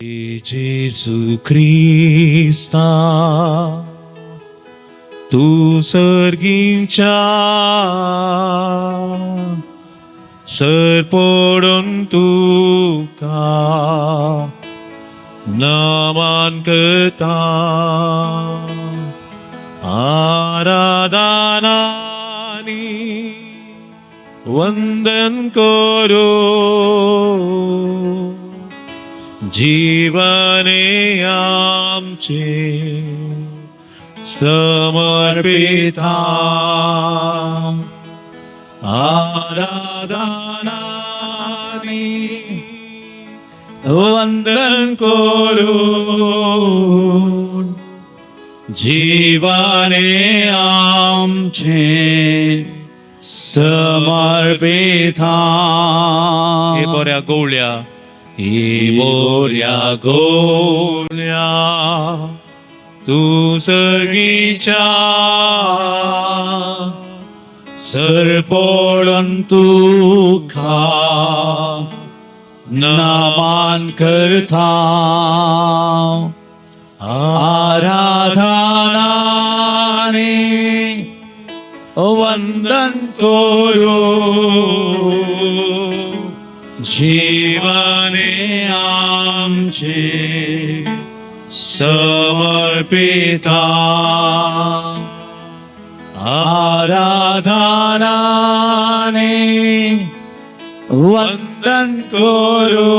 जेसू क्रिस्ता, तूं सर्गींच्या सर पडून तुका नमन करता. आराधनानी वंदन करो, जीवने आमचे समर्पिता. आराधनानी वंदन करून, जीवने आमचे समर्पिता. हे बऱ्या गवळ्या, हे बऱ्या गवळ्या, तूं सर्गीच्या सर पडून तुका नमन करता. आराधनाने वंदन करू, जीवने आमचे समर्पिता. आराधनाने वंदन करू,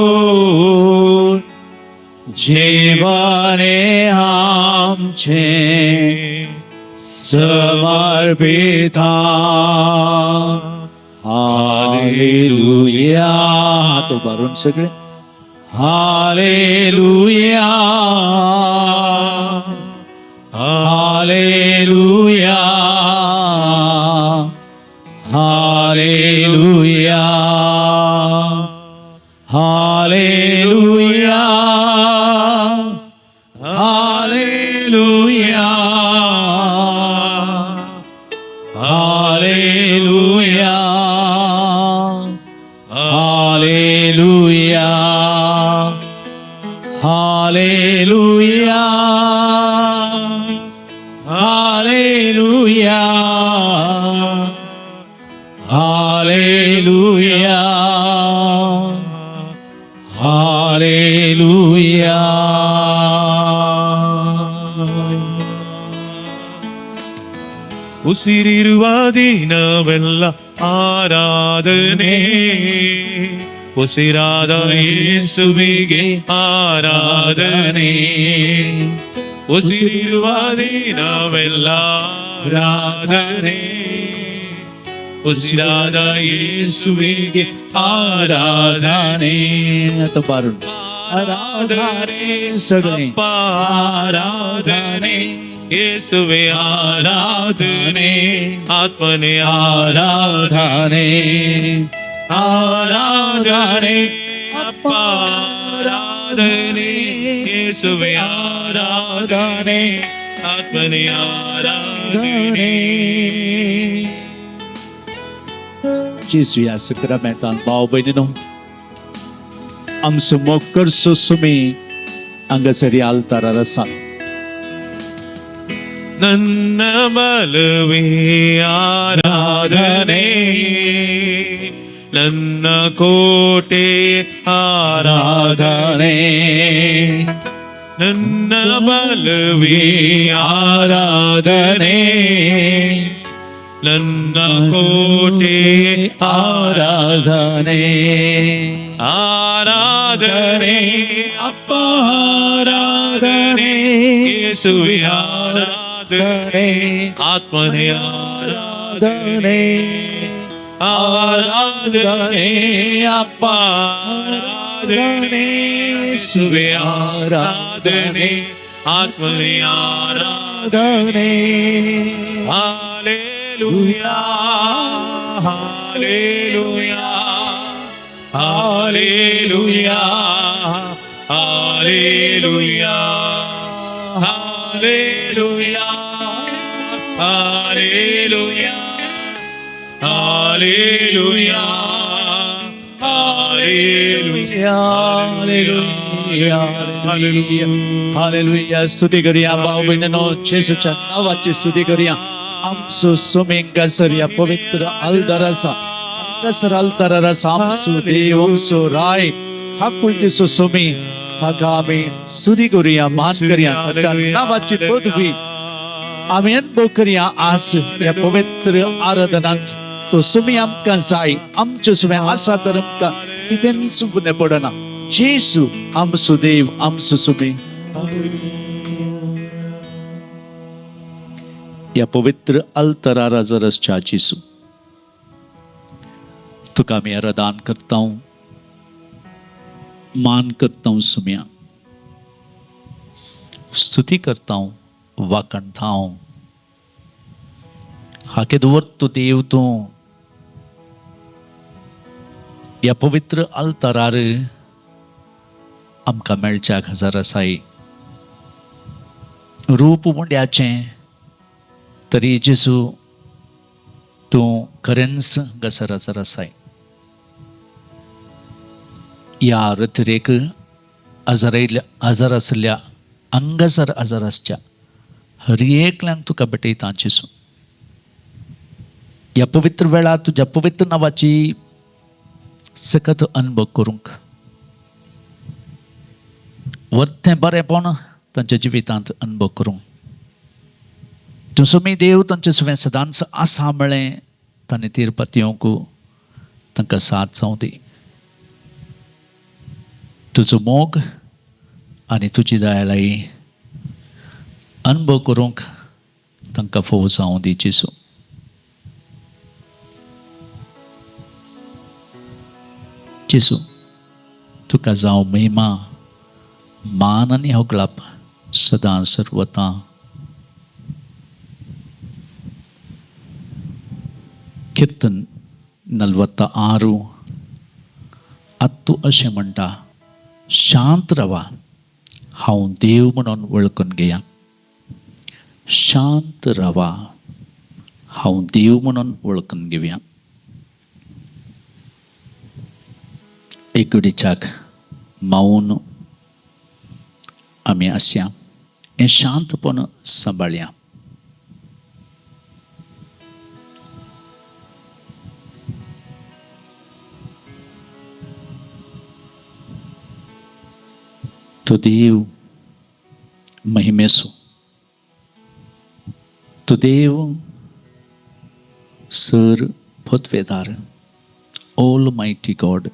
जीवने आमचे समर्पिता. हालेलुया. हात उभारून सगळे हालेलुया, हालेलुया, हालेलुया, हालेलुया, हालेलुया, हालेलुया, हालेलुया, हालेलुया, हालेलुया, हालेलुया, हालेलुया. ಉಸಿರಿರುವ ದಿನವೆಲ್ಲ ಆರಾಧನೆ, ಉಸಿರಾದ ಯೇಸುವಿಗೆ ಆರಾಧನೆ. ಉಸಿರಿರುವ ದಿನವೆಲ್ಲ ಆರಾಧನೆ, ಉಸಿರಾದ ಯೇಸುವಿಗೆ ಆರಾಧನೆ. आता बारून ಆರಾಧನೆ सगळे. ಅಪ್ಪ ಆರಾಧನೆ, ಯೇಸುವೆ ಆರಾಧನೆ, ಆತ್ಮನೇ ಆರಾಧನೆ. ಆರಾಧನೆ. ಆರಾಧನೆ ಅಪ್ಪ ಆರಾಧನೆ, ಯೇಸುವೆ ಆರಾಧನೆ, ಆತ್ಮನೇ ಆರಾಧನೆ. जेसू ह्या सक्रामेंतान भाव भयणीनो, आमचो मोग करचो सुमी हांगासर ह्या आल्तारार आसा. ನನ್ನ ಬಲವೇ ಆರಾಧನೆ, ನನ್ನ ಕೋಟೆ ಆರಾಧನೆ. ನನ್ನ ಬಲವೇ ಆರಾಧನೆ, ನನ್ನ ಕೋಟೆ ಆರಾಧನೆ. ಆರಾಧನೆ ಅಪ್ಪ ಆರಾಧನೆ, ಯೇಸುವೆ ಆರಾಧನೆ, ಆತ್ಮನೇ ಆರಾಧನೆ. ಆರಾಧನೆ ಅಪ್ಪ ಆರಾಧನೆ, ಯೇಸುವೆ ಆರಾಧನೆ, ಆತ್ಮನೇ ಆರಾಧನೆ. ಹಾಲೇಲುಯಾ, ಹಾಲೇಲುಯಾ, ಹಾಲೇಲುಯಾ, ಹಾಲೇಲುಯಾ, ಹಾಲೇಲುಯಾ, ಹಾಲೇಲುಯಾ, ಹಾಲೇಲುಯಾ, ಹಾಲೇಲುಯಾ. हालेलुया, हालेलुया. स्तुती करूया भाव बहिणींनो, जेजूच्या नावाची स्तुती करूया. आमचो सुमी हांगासर ह्या पवित्र आल्तार आसा. हांगासर आल्तारार आसा आमचो देव, आमचो राय, ठाकुरचो सुमी. ताका आमी स्तुती करूया, मान करूया. ताच्या नावाची पदवी आमी अनुभव करूया आज ह्या पवित्र आराधनांत. तो सुमी आमकां जाय. आमच्यो सुमे आसा तर आमकां कितेंच उणें पडना. जेजू आमचो देव, आमचो सुमी. ह्या पवित्र अल्तरार जरसच्या जेजू, तुका आमी आराधन करता, मान करता सुम्या, स्तुती करता, वाकणता. हाके दवरतो देव तूं ह्या पवित्र अल्तरार आमकां मेळच्याक हजार आसाय. रूप मुंड्याचें तरी जेजू तूं खरेंच गसर हजार आसाय. ह्या रथरेक आजारायल्ल्या, आजार आसल्या, अंगसर आजार आसच्या हर एकल्यांक तुका भेटयता जेजू. ह्या पवित्र वेळार तुज्या पवित्र नांवाची सकत अनुभव करूंक, वर्तें बरेंपण तांच्या जिवितांत अनुभव करूंक, तूं सुमी देव तांचे सुवें सदांच आसा म्हळें तांणी तीरपत येवंक तांकां साथ जावं दी. तुजो मोग आनी तुजी दयालाई अनुभव करूंक तांकां फोव जावं दी जेजू. जेजू, तुका जावं महिमा, मान आनी होगळप सदां सर्वता. कीर्तन 46:10 अशें म्हणटा, शांत रावा, हांव देव म्हणून वळखून घेया. शांत रावा, हांव देव म्हणून वळखून घेवया. एकुडीच्याक मौन आमी आसया, हें शांतपण सांबाळया. तो देव महिमेसो, तो देव सर पदवेदार, ऑल मायटी गॉड.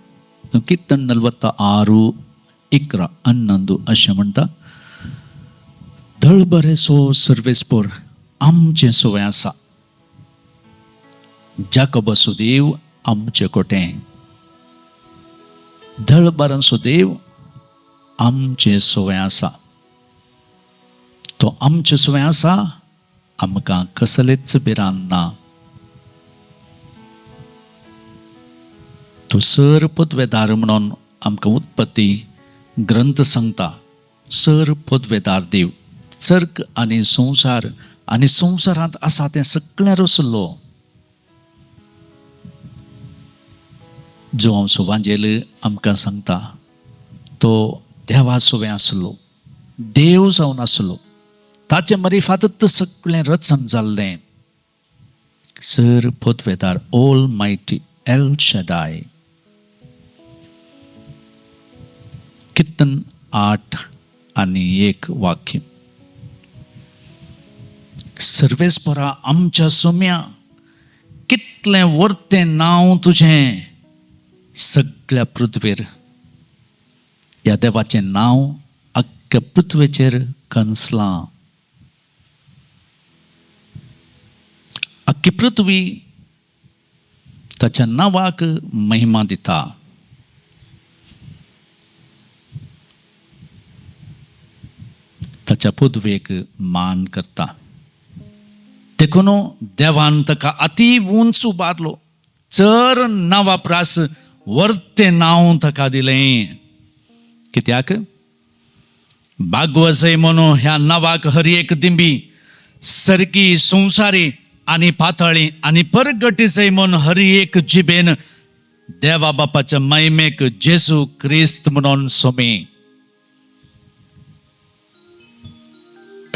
कीर्तन 46:11 अशें म्हणटा, धळबरेसो सर्वेस्पोर आमचें सोवें आसा, जाकोबाचो देव आमचे कोटें. धळबरांचो देव आमचें सोवें आसा. तो आमचें सोवें आसा, आमकां कसलेच भिरांत ना. तो सर पदवेदार म्हणून आमकां उत्पत्ती ग्रंथ सांगता. सर पदवेदार देव चर्क आनी संवसार आनी संवसारांत आसा तें सगळें रचलो. जो हांव वांजेल आमकां सांगता, तो देवा सोवें आसलो, देव जावन आसलो. ताचे मरिफातच सगळें रचन जाल्लें. सर पदवेदार, ऑल मायटी, एल शडाय. कीर्तन 8:1 वाक्य, सर्वेस्परा आमच्या सोम्या, कितलें वर्तें नांव तुजें सगळ्या पृथ्वेर. ह्या देवाचें नांव आख्ख्या पृथ्वेचेर कंसलां. आख्खी पृथ्वी ताच्या नांवाक महिमा दिता. ताच्या पदवेक मान करता. देखून देवान ताका अती उंच उबारलो, चर नांवा प्रास वर्तें नांव ताका दिलें. कित्याक बागवसय म्हणून ह्या नांवाक हर एक दिंबी सरकी संवसारी आनी पातळी आनी परगटीसय म्हूण हर एक जिबेन देवा बापाच्या महिमेक जेजू क्रिस्त म्हणून सोमी.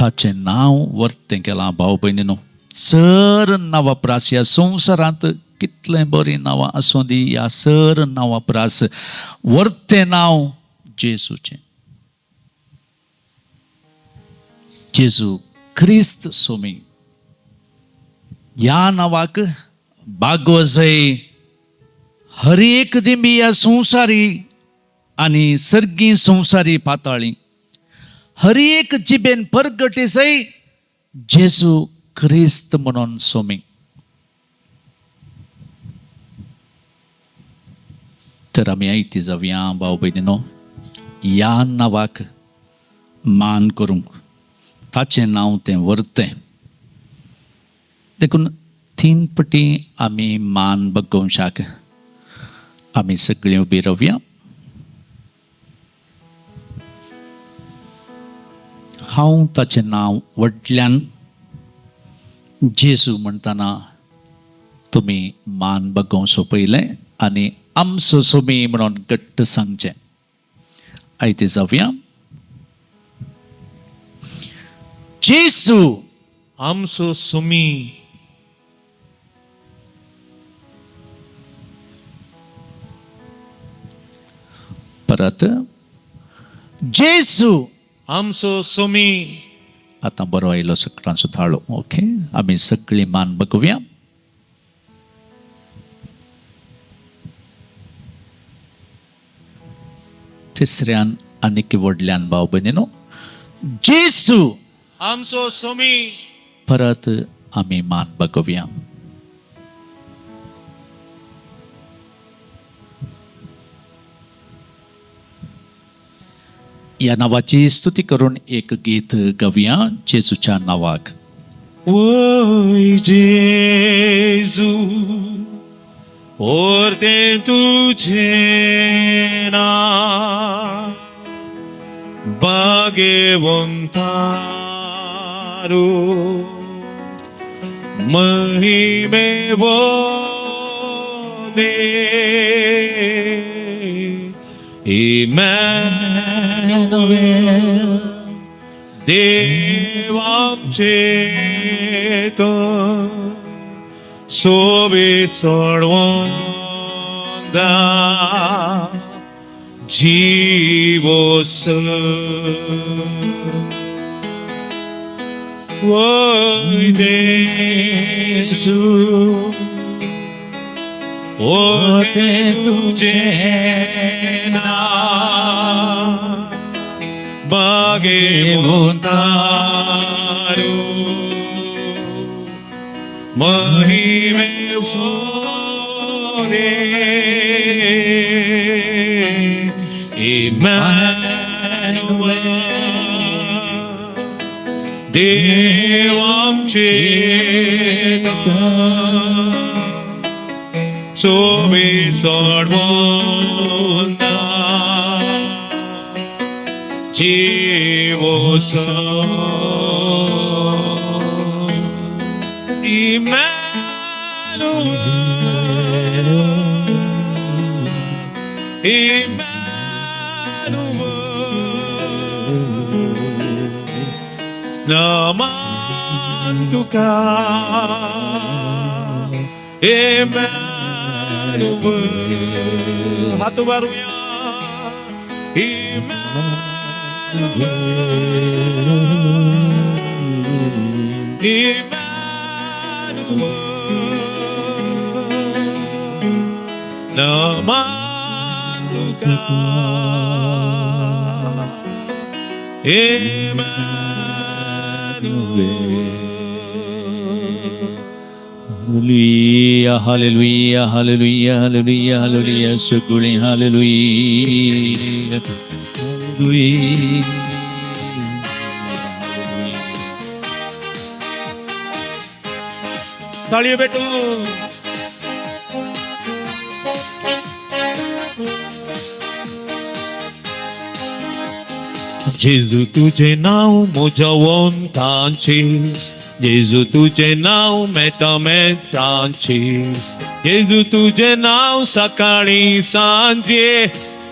ताचें नांव वर्तें केलां. भाव भयणीनो, सर नांवा प्रास ह्या संवसारांत कितलें बरीं नांवां आसूं दी, ह्या सर नांवा प्रास वर्तें नांव जेजूचें. जेजू क्रिस्त सोमी ह्या नांवाक बागवजय हर एक दिंबी ह्या संवसारी आनी सर्गी संवसारी पाताळी हर एक जिबेन परगटीसय जेजू क्रिस्त म्हणून सोमी. तर आमी आयती जावया भाव भयणीनो, ह्या नांवाक मान करूंक ताचें नांव तें व्हरतें. देखून तीन पटी आमी मान बगोवशाक आमी सगळीं उबी रावया. हांव ताचें नांव व्हडल्यान जेजू म्हणटना तुमी मान बगोवंक सोंपयलें आनी आमचो सोमी म्हणून घट्ट सांगचें. आयते जावया. जेजू आमचो सुमी. परत जेजू आमचो सुमी. आतां बरो आयलो सगळ्यांचो थाळो. ओके, आमी सगळीं मान बगोवया. तिसऱ्यान आनीक व्हडल्यान भाव भयणीनो, जेजू आमचो सुमी. परत आमी मान बगोवया. ह्या नांवाची स्तुती करून एक गीत गावया जेजूच्या नांवाक. वय जेजू ओरतें तुझें नांव भाग्यवंतारू महिमे वोदे इमॅन्युएल देवाचे तो सोबे सोडवंदा जीवोस. वय जेजू ओते तुझे नाव भाग्यवंतारू महिमे वोरे इमॅन्युएल देवामचे सोबे सोडवंता जीवोस. इमॅन्युएल इमॅन्युएल नमन तुका इमॅन्युएल. हात उबारुया. इमॅन्युएल इमॅन्युएल नमन तुका Emanuel. Hallelujah, hallelujah, hallelujah, hallelujah, hallelujah, सगळीं हालेलुया, हालेलुया. ताळयो भेटू. जेजू तुझे नाव म्हज्या वंतांची, जेजू तुझे नाव मेटा मेटांची, जेजू तुझे नाव सकाळी सांजे.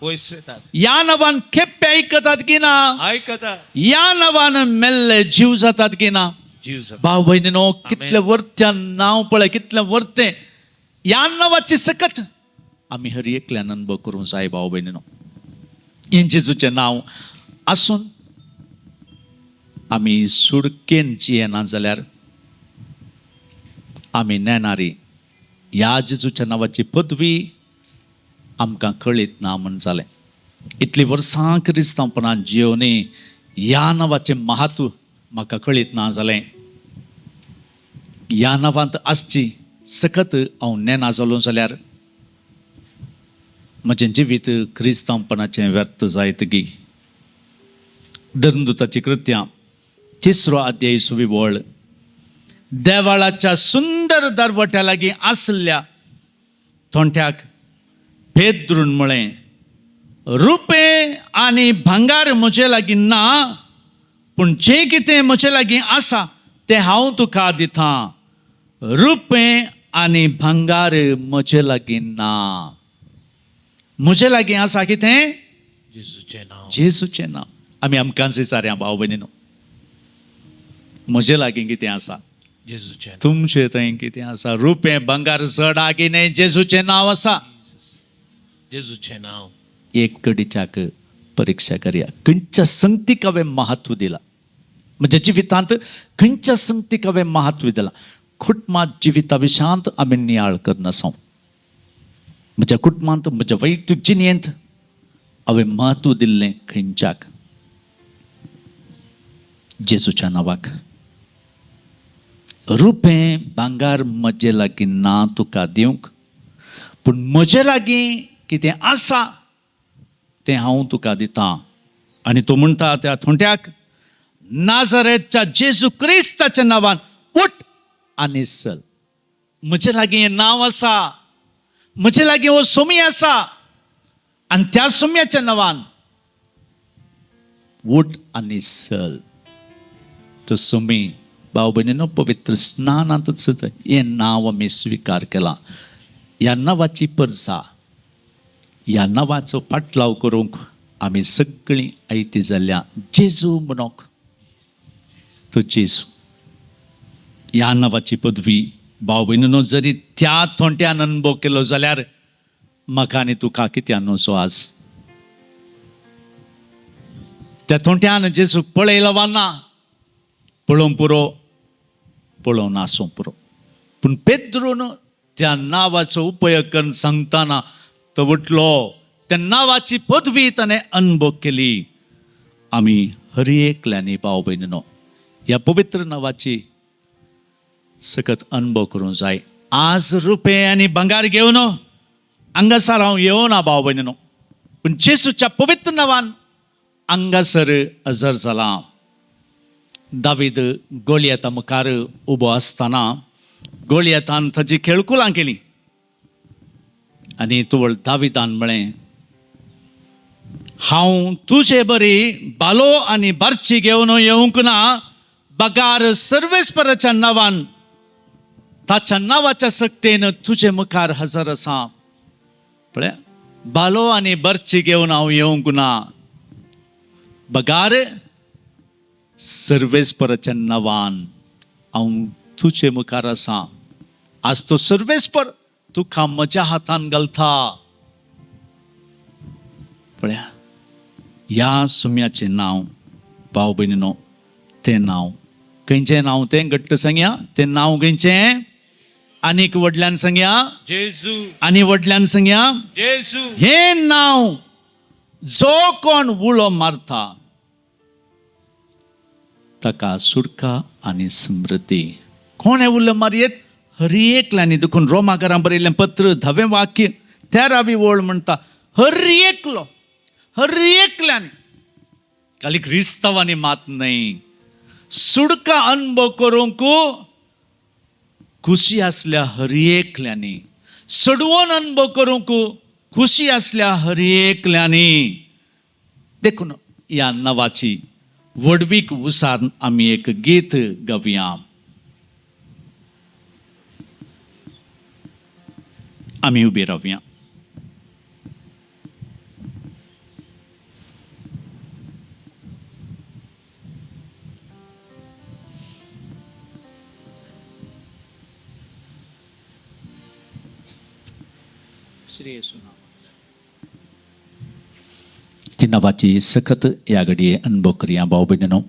पयस वतात. ह्या नांवान खेप्पे आयकतात की ना? आयकता. ह्या नांवान मेल्ले जीव जातात की ना? जीव जाता. भाव भयणीनो, कितले वर्त्यान नांव पळय, कितलें वर्तें ह्या नांवाची सकत आमी हर एकल्यान अनुभव करूंक जाय. भाव भयणीनो, हें जेजूचें नांव आसून आमी सुडकेन जियेना जाल्यार आमी नेणारी ह्या जेजूच्या नांवाची पदवी आमकां कळीत ना म्हण जालें. इतलीं वर्सां क्रिस्तांवपणान जियोनी ह्या नांवाचें म्हत्व म्हाका कळीत ना जालें. ह्या नांवांत आसची सकत हांव नेणा जालो जाल्यार म्हजें जिवीत क्रिस्तांवपणाचें व्यर्थ जायत गी. धर्मदुताची कृत्यां तिसरो अध्याय सुवी वळ. देवाळाच्या सुंदर दरवट्या लागीं आसल्या थोंट्याक पेद्रून म्हळें, रुपें आनी भांगार म्हजे लागीं ना, पूण जें कितें म्हजे लागीं आसा तें हांव तुका दितां. रुपें आनी भांगार म्हजे लागीं ना, म्हजे लागीं आसा कितें? जेजूचें नांव. जेजूचें नांव. आमी आमकां विचारया भाव भयणीनो, म्हजे लागीं कितें आसा? जेजूचें नांव. तुमचे थंय कितें आसा? रुपें भांगार चड आगी न्हय, जेजूचें नांव आसा. जेजूचें नांव. एक कडीच्याक परिक्षा करया. खंयच्या संगतीक हांवें म्हत्व दिलां म्हज्या जिवितांत? खंयच्या संगतीक हांवें म्हत्व दिलां? कुटुंबात जिविता विशयांत आमी नियाळ करनासां. म्हज्या कुटुंबांत, म्हज्या वैयक्तीक जिणेंत हांवें म्हत्व दिल्लें खंयच्याक? जेजूच्या नांवाक. रुपें भांगार म्हजे लागीं ना तुका दिवंक, पूण म्हजे लागीं कितें आसा तें हांव तुका दितां. आनी तो म्हणटा त्या थोंट्याक, नाजरेतच्या जेजू क्रिस्ताच्या नांवान उठ आनी चल. म्हजे लागीं हें नांव आसा, म्हजे लागीं हो सोमी आसा, आनी त्या सोम्याच्या नांवान उठ आनी चल. तो सोमी भाव भयणीनो, पवित्र स्नानांतच सुद्दां हें नांव आमी स्विकार केलां. ह्या नांवाची परसा, ह्या नांवाचो फाटलाव करूंक आमी सगळीं आयती जाल्या. जेजू म्हणोंक तो जेजू ह्या नांवाची पदवी भाव भयणीनो, जरी त्या थोंट्यान अनुभव केलो जाल्यार म्हाका आनी तुका कित्याक न्हू आज? त्या थोंट्यान जेजू पळयलो वा ना पळोवंक पुरो, पळोवंक नासूं पुरो, पूण पेद्रून त्या नांवाचो उपयोग करून सांगतना तो उठलो. त्या नांवाची पदवी ताणें अनुभव केली. आमी हर एकल्यांनी भाव भयणीनो ह्या पवित्र नांवाची सकत अनुभव करूंक जाय. आज रुपें आनी भांगार घेवन हांगासर हांव येवना भाव भयणीनो, पूण जेजूच्या पवित्र नांवान हांगासर हजर जाला. दावीद गोलियता मुखार उबो आसतना गोलियतान ताजी खेळकुलां केली आनी तुवळ दाविदान म्हळें, हांव तुजे बरी बालो आनी बारची घेवन येवंक ना, बगार सर्वेस्पराच्या नांवान, ताच्या नांवाच्या सक्तेन तुजे मुखार हजर आसा. पळया, बालो आनी बरची घेवन हांव येवंक ना, बगार सर्वेस्पराच्या नांवान हांव तुजे मुखार आसा. आज तो सर्वेस्पर तुका म्हज्या हातान घालता. पळया, ह्या सुम्याचें नांव भाव भयणीनो, तें नांव खंयचें नांव तें घट्ट सांगया. तें नांव खंयचें? आनीक व्हडल्यान सांगया. जेजू. आनी व्हडल्यान सांगया. जेजू. हें नांव जो कोण उलो मारता ताका सुटका आनी समृद्धी. कोण हें उलो मारयेत? हर एकल्यांनी. देखून रोमाकारां बरयल्लें पत्र धवें वाक्य 13वी ओळ म्हणटा, हर एकलो, हर एकल्यांनी, खाली क्रिस्तांवांनी मात न्हय, सुडका अनुभव करूंक खुशी आसल्या हर एकल्यांनी, सडवोन अनुभव करूंक खुशी आसल्या हर एकल्यांनी. देखून ह्या नांवाची व्हडवीक उसार आमी एक गीत गावया. आमी उबी रावया. श्री येशू नांवांतल्यान. ती नांवाची सखत ह्या घडये अनुभव करया. भाव भयणीनो,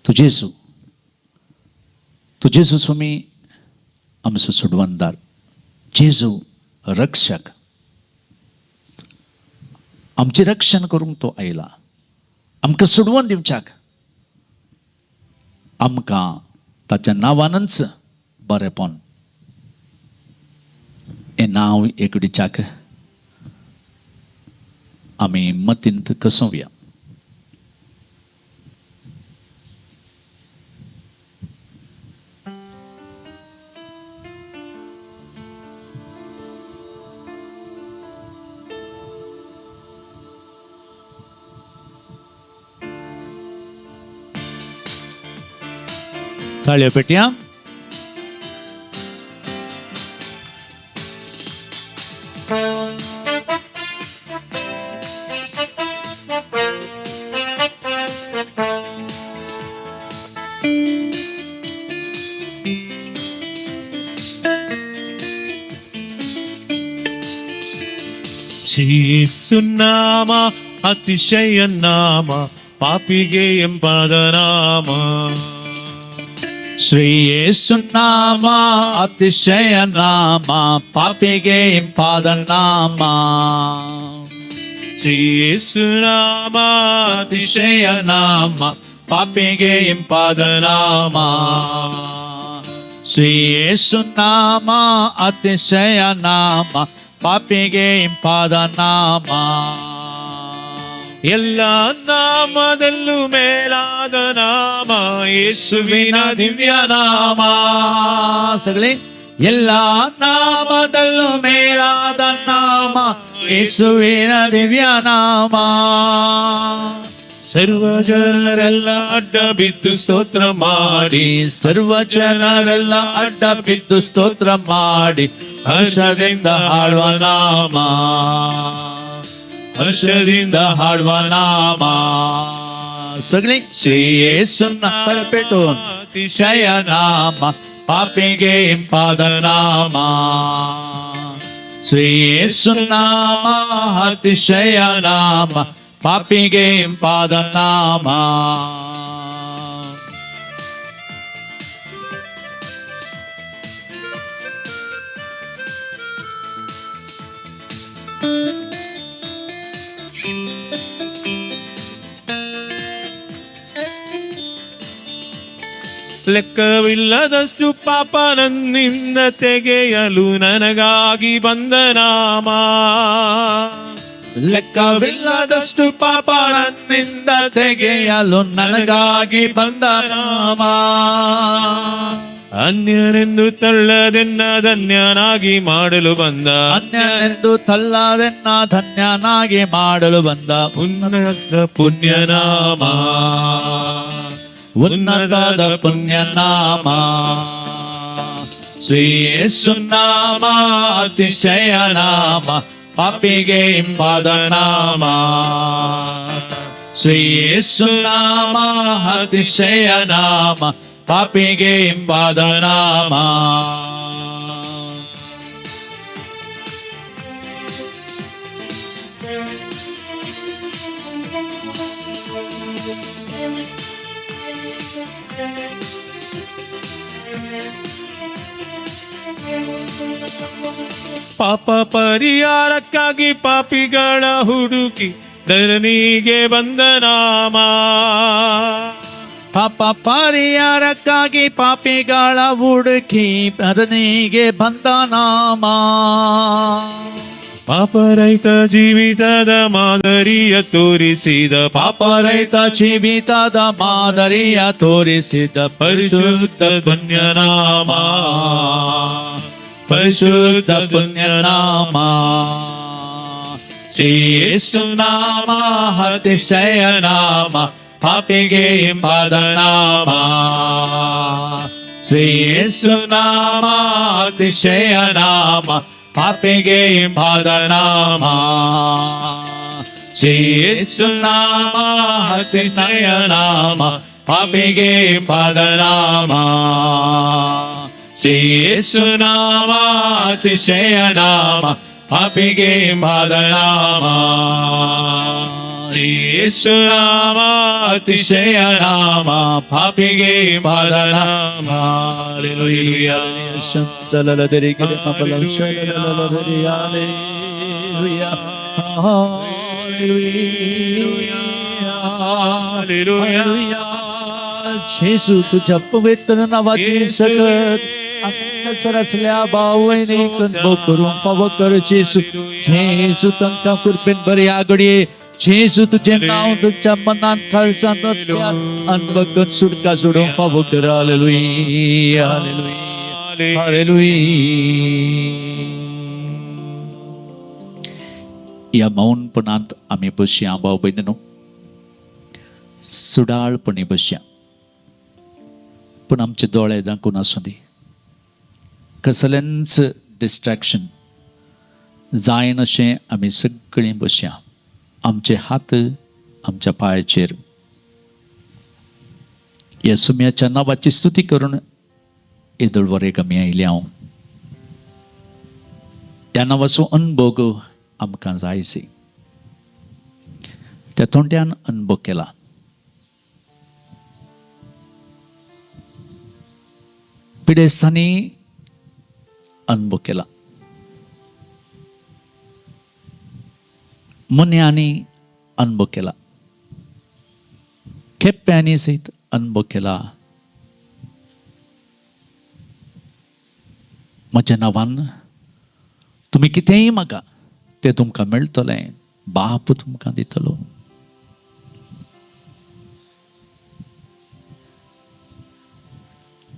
तूं जेजू, तूं जेजू स्वामी आमचो सोडवणदार, जेजू रक्षक. आमचें रक्षण करूंक तो आयला, आमकां सोडवून दिवच्याक. आमकां ताच्या नांवानच बरेपण हें नांव एकडीच्याक आमी मतींत कसोवया. ताळयो पेटया. ಯೇಸುನಾಮ ಅತಿಶಯ ನಾಮ, ಪಾಪಿಗೆ ಇಂಪಾದ ನಾಮ. ಶ್ರೀ ಯೇಸು ನಾಮ ಅತಿಶಯ ನಾಮ, ಪಾಪಿಗೆ ಇಂಪಾದ ನಾಮ. ಶ್ರೀ ಯೇಸುನಾಮ ಅತಿಶಯ ನಾಮ, ಪಾಪಿಗೆ ಇಂಪಾದ ನಾಮ. ಶ್ರೀ ಯೇಸು ನಾಮ ಅತಿಶಯ ನಾಮ, ಪಾಪಿಗೆ ಇಂಪಾದ ನಾಮ. ಎಲ್ಲ ನಾಮದಲ್ಲೂ ಮೇಲಾದ ನಾಮ ಯೇಸುವಿನ ಯೇಸುವಿನ ದಿವ್ಯ ದಿವ್ಯ ನಾಮ. ಸಗಳಿ ಎಲ್ಲ ನಾಮದಲ್ಲೂ ಮೇಲಾದ ನಾಮ ಯೇಸುವಿನ ದಿವ್ಯ ನಾಮ. ಸರ್ವ ಜನರೆಲ್ಲ ಅಡ್ಡ ಬಿದ್ದು ಸ್ತೋತ್ರ ಮಾಡಿ, ಸರ್ವ ಜನರೆಲ್ಲ ಅಡ್ಡ ಬಿದ್ದು ಸ್ತೋತ್ರ ಮಾಡಿ, ಹರ್ಷದಿಂದ ಹಾಡುವ ನಾಮ, ಹರ್ಷದಿಂದ ಹಾಡುವ ನಾಮ. ಸಗಳಿ ಶ್ರೀ ಯೇಸುನ ಪೇಟು ಅತಿಶಯ ನಾಮ, ಪಾಪಿಗೆ ಇಂಪಾದ ನಾಮ. ಶ್ರೀ ಯೇಸು ನಾಮ ಅತಿಶಯ ನಾಮ, ಪಾಪಿಗೆ ಇಂಪಾದ ನಾಮ. ಲೆಕ್ಕವಿಲ್ಲದಷ್ಟು ಪಾಪ ನನ್ನಿಂದ ತೆಗೆಯಲು ನನಗಾಗಿ ಬಂದ ನಾಮ. ಲೆಕ್ಕವಿಲ್ಲದಷ್ಟು ಪಾಪ ನನ್ನಿಂದ ತೆಗೆಯಲು ನನಗಾಗಿ ಬಂದ ನಾಮ. ಅನ್ಯನೆಂದು ತಳ್ಳದೆನ್ನ ಧನ್ಯನಾಗಿ ಮಾಡಲು ಬಂದ, ಅನ್ಯನೆಂದು ತಳ್ಳದೆನ್ನ ಧನ್ಯನಾಗಿ ಮಾಡಲು ಬಂದ ಉನ್ನತ ಪುಣ್ಯನಾಮ, ಉನ್ನತದ ಪುಣ್ಯನಾಮ. ಶ್ರೀ ಯೇಸು ನಾಮ ಅತಿಶಯ ನಾಮ, ಪಾಪಿಗೆ ಇಂಪಾದ ನಾಮ. ಶ್ರೀ ಯೇಸು ನಾಮ ಅತಿಶಯ ನಾಮ, ಪಾಪಿಗೆ ಇಂಪಾದ ನಾಮ. ಪಾಪ ಪರಿಹಾರಕ್ಕಾಗಿ ಪಾಪಿಗಳ ಹುಡುಕಿ ಧರಣಿಗೆ ಬಂದ ನಾಮ. ಪಾಪ ಪರಿಹಾರಕ್ಕಾಗಿ ಪಾಪಿಗಳ ಹುಡುಕಿ ಧರಣಿಗೆ ಬಂದ ನಾಮ. ಪಾಪರಹಿತ ಜೀವಿತದ ಮಾದರಿಯ ತೋರಿಸಿದ, ಪಾಪರಹಿತ ಜೀವಿತದ ಮಾದರಿಯ ತೋರಿಸಿದ ಪರಿಶುದ್ಧ ಪುಣ್ಯನಾಮ, ಪರಿಶುದ್ಧ ಪುಣ್ಯನಾಮ. ಶ್ರೀ ಯೇಸು ನಾಮ ಅತಿಶಯ ನಾಮ, ಪಾಪಿಗೆ ಇಂಪಾದ ನಾಮ. ಶ್ರೀ ಯೇಸು ನಾಮ ಅತಿಶಯ ನಾಮ, ಪಾಪಿಗೆ ಇಂಪಾದ ನಾಮ. ಶ್ರೀ ಯೇಸು ನಾಮ ಅತಿಶಯ ನಾಮ, ಪಾಪಿಗೆ ಇಂಪಾದ ನಾಮ. ಶ್ರೀ ಯೇಸು ನಾಮ ಅತಿಶಯ ನಾಮ, ಪಾಪಿಗೆ ಪಾದನಾಮ. ಯೇಸು ನಾಮ ಅತಿಶಯ ನಾಮ, ಪಾಪಿಗೆ ಪಾದನಾಮ. Hallelujah. Hallelujah. Hallelujah. जेजू तुझ्या पवित्र नावाची सकत अंगसर असल्या भावने अनुभव करून फावो कर जेजू. जेजू, तांकां कृपेन बरी आगडये. जेजू, तुझे नांव तुझ्या मनात काळजांत अनुभव करून सुटका सोडून फावो कर. हालेलुया, हालेलुया, हालेलुया. या मौनपणांत आमी बसया भाव भयणीनो, सुडाळपणी बसया, पूण आमचे दोळे दाखून आसूं दी. कसलेंच डिस्ट्रॅक्शन जायनाशें आमी सगळीं बसया. आमचे हात आमच्या पांयाचेर. ह्या सुम्याच्या नांवाची स्तुती करून येदोळ वरेक आमी आयले हांव. त्या नांवाचो अनभोग आमकां जायसी. त्या तोंड्यान अनभोग केला. पिडेस्तांनी अनभोग केला, मुन्यांनी अनभोग केला, खेप्प्यांनी सयत अनभोग केला. म्हज्या नांवान तुमी कितेंय मागा, तें तुमकां मेळटलें, बाप तुमकां दितलो.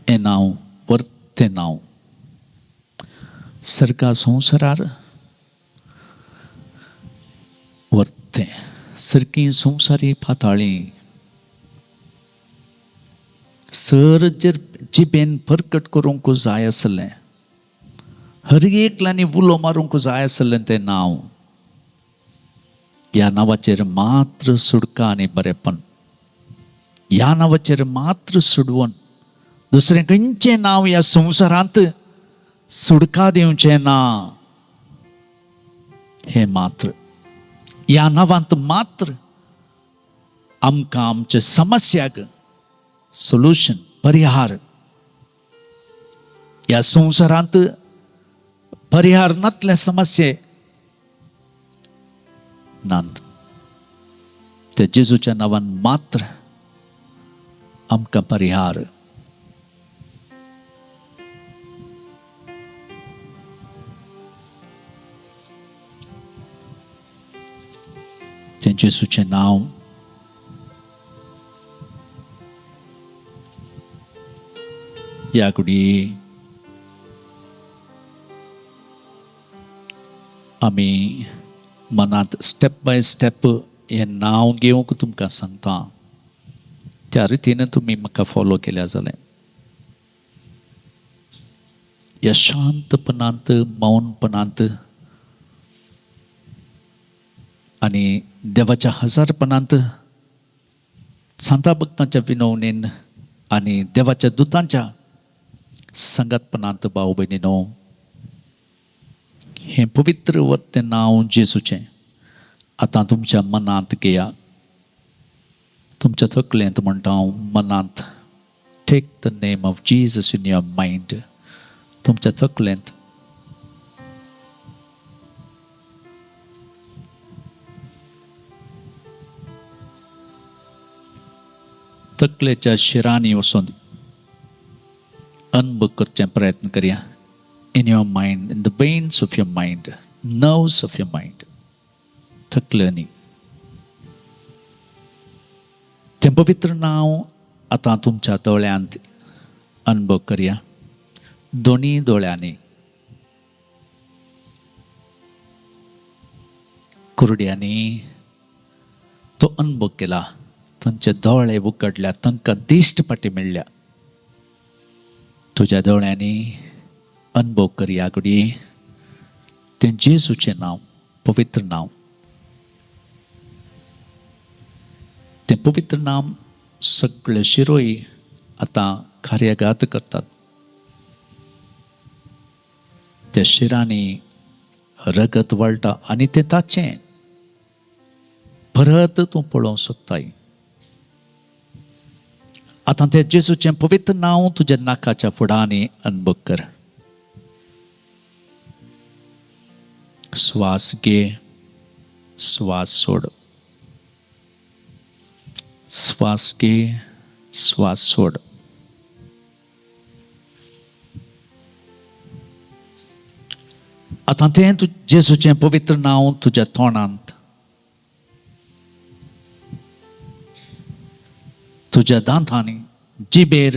हें नांव वर्तें नांव सर्गा संवसारार वर्तें, सारकी संवसारी पाताळी सर जर जिबेन परकट करूंक जाय आसलें, हर एकल्यांनी उलो मारूंक जाय आसलें तें नांव. ह्या नांवाचेर मात्र सुडका आनी बरेपण, ह्या नांवाचेर मात्र सुडवण. दुसरें खंयचें नांव ह्या संवसारांत सुडका दिवचें ना. हें मात्र, ह्या नांवांत मात्र आमकां आमच्या समस्याक सोल्युशन, परिहार. ह्या संवसारांत परिहार नातले समस्ये नात. त्या जेजूच्या नांवान मात्र आमकां परिहार. तें जेजूचें नांव ह्या कुडी आमी मनांत स्टेप बाय स्टेप हें नांव घेवंक तुमकां सांगता, त्या रितीन तुमी म्हाका फॉलो केल्या जालें. ह्या शांतपणांत, मौनपणांत आनी देवाच्या हजारपणांत, सांता भक्तांच्या विनवणेन आनी देवाच्या दुतांच्या सांगातपणांत, भाव भयणीनो, हें पवित्र वत्तें नांव जेजूचें आतां तुमच्या मनांत घेया. तुमच्या तकलेंत म्हणटा हांव, मनांत. Take the name of Jesus in your mind. तुमच्या तकलेंत. तकलेच्या शिरांनी वचून अनभोग करचे प्रयत्न करया. In your mind, in the veins of your mind, nerves of your mind. तकलेंनी तें पवित्र नांव आतां तुमच्या दोळ्यांत अनुभव करया, दोनी दोळ्यांनी. कुरड्यांनी तो अनुभव केला, तांचे दोळे उगडल्या, तांकां दिश्ट पाटी मेळ्ळ्या. तुज्या दोळ्यांनी अनुभव करया घडये तें जेजूचें नांव, पवित्र नांव. तें पवित्र नाम सगळे शिरोई आतां कार्यागात करतात. त्या शिरांनी रगत वळटा आनी तें ताचें परत तूं पळोवंक सोदताय. आतां तें जेजूचें पवित्र नांव तुज्या नाकाच्या फुडांनी अनुभव कर. श्वास घे, श्वास सोड, श्वास घे, श्वास सोड. आतां तें तूं जेजूचें पवित्र नांव तुज्या तोंडांत, तुज्या दांतांनी, जिबेर,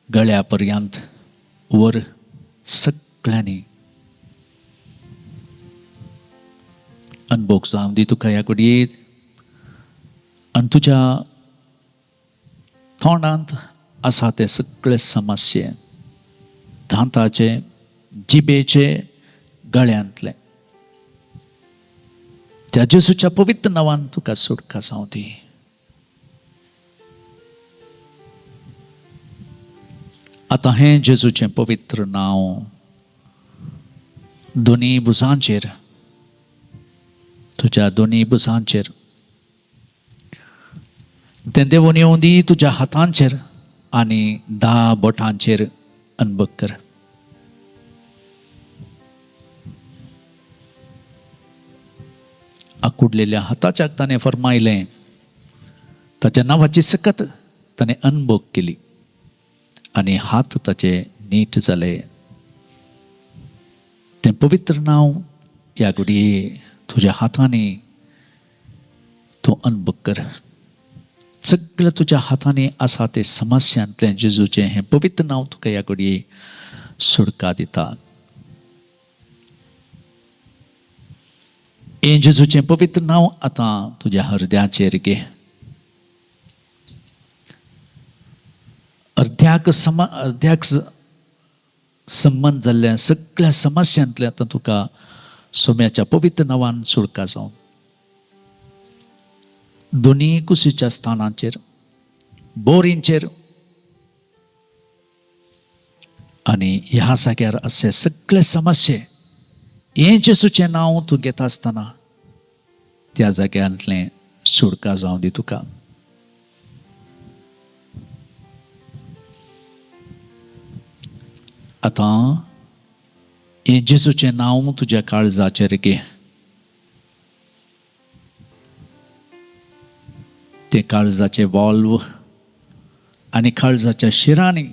गळ्या पर्यंत वर सगळ्यांनी अनभोग जावं दी तुका ह्या घडयेक. आनी तुज्या तोंडांत आसा ते सगळे समस्ये दांताचे, जिबेचे, गळ्यांतले, त्या जेजूच्या पवित्र नांवान तुका सुटका जावं दी. आतां हें जेजूचें पवित्र नांव दोनी भुजांचेर, तुज्या दोनी भुजांचेर, तें देंवून येवं दी तुज्या हातांचेर आनी 10 बोटांचेर अनभोग कर. आकुडलेल्या हाताच्याक ताणें फरमायलें, ताच्या नांवाची सकत ताणें अनभोग केली आनी हात ताचे नीट जाले. तें पवित्र नांव ह्या घडये तुज्या हातांनी तूं अनभोग कर. सगळें तुज्या हातांनी आसा ते समस्यांतलें जेजूचें हें पवित्र नांव तुका ह्या घडये सुटका दिता. हें जेजूचें पवित्र नांव आतां तुज्या हृदयाचेर घे. अर्ध्याक संबंद जाल्ल्या सगळ्या समस्यांतल्या आतां तुका सोम्याच्या पवित्र नांवान सुटका जावं. दोनी कुशीच्या स्थानाचेर, बोरींचेर आनी ह्या जाग्यार अशे सगळे समस्ये हें जेजूचें नांव तूं घेता आसतना त्या जाग्यांतलें सुटका जावं दी तुका. आतां हें जेजूचें नांव तुज्या काळजाचेर घे. तें काळजाचें वॉल्व आनी काळजाच्या शिरांनी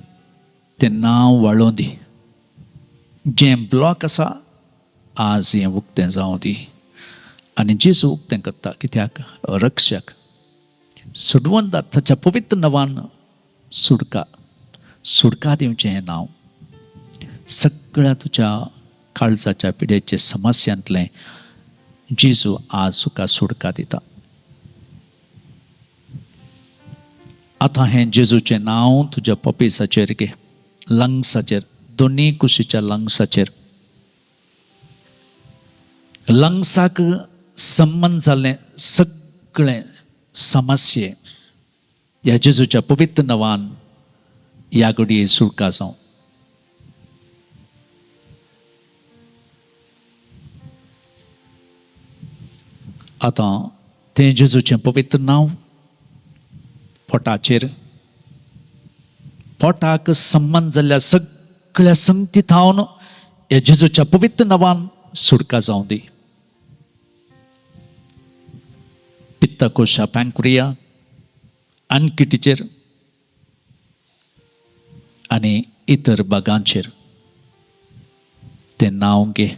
तें नांव वाळोवं दी. जें ब्लॉक आसा आज हें उक्तें जावं दी. आनी जेजू उक्तें करता कित्याक? रक्षक सुडवंदार ताच्या पवित्र नांवान सुटका, सुटका दिवचें हें नांव सगळ्या तुज्या काळजाच्या पिड्याचे समस्यांतलें जेजू आज तुका सुटका दिता. आतां हें जेजूचें नांव तुज्या पपेसाचेर घे, लंग्साचेर, दोनी कुशीच्या लंग्साचेर. लंग्साक संबंद जाल्लें सगळें समस्ये ह्या जेजूच्या पवित्र नांवान ह्या घडये सुटका जावं. आतां तें जेजूचें पवित्र नांव पोटाचेर, पोटाक संबंद जाल्ल्या सगळ्या संगती थावन ह्या जेजूच्या पवित्र नांवान सुटका जावं दी. पित्तकोशा, पँक्रिया, अनकिटीचेर आनी इतर भागांचेर तें नांव घे.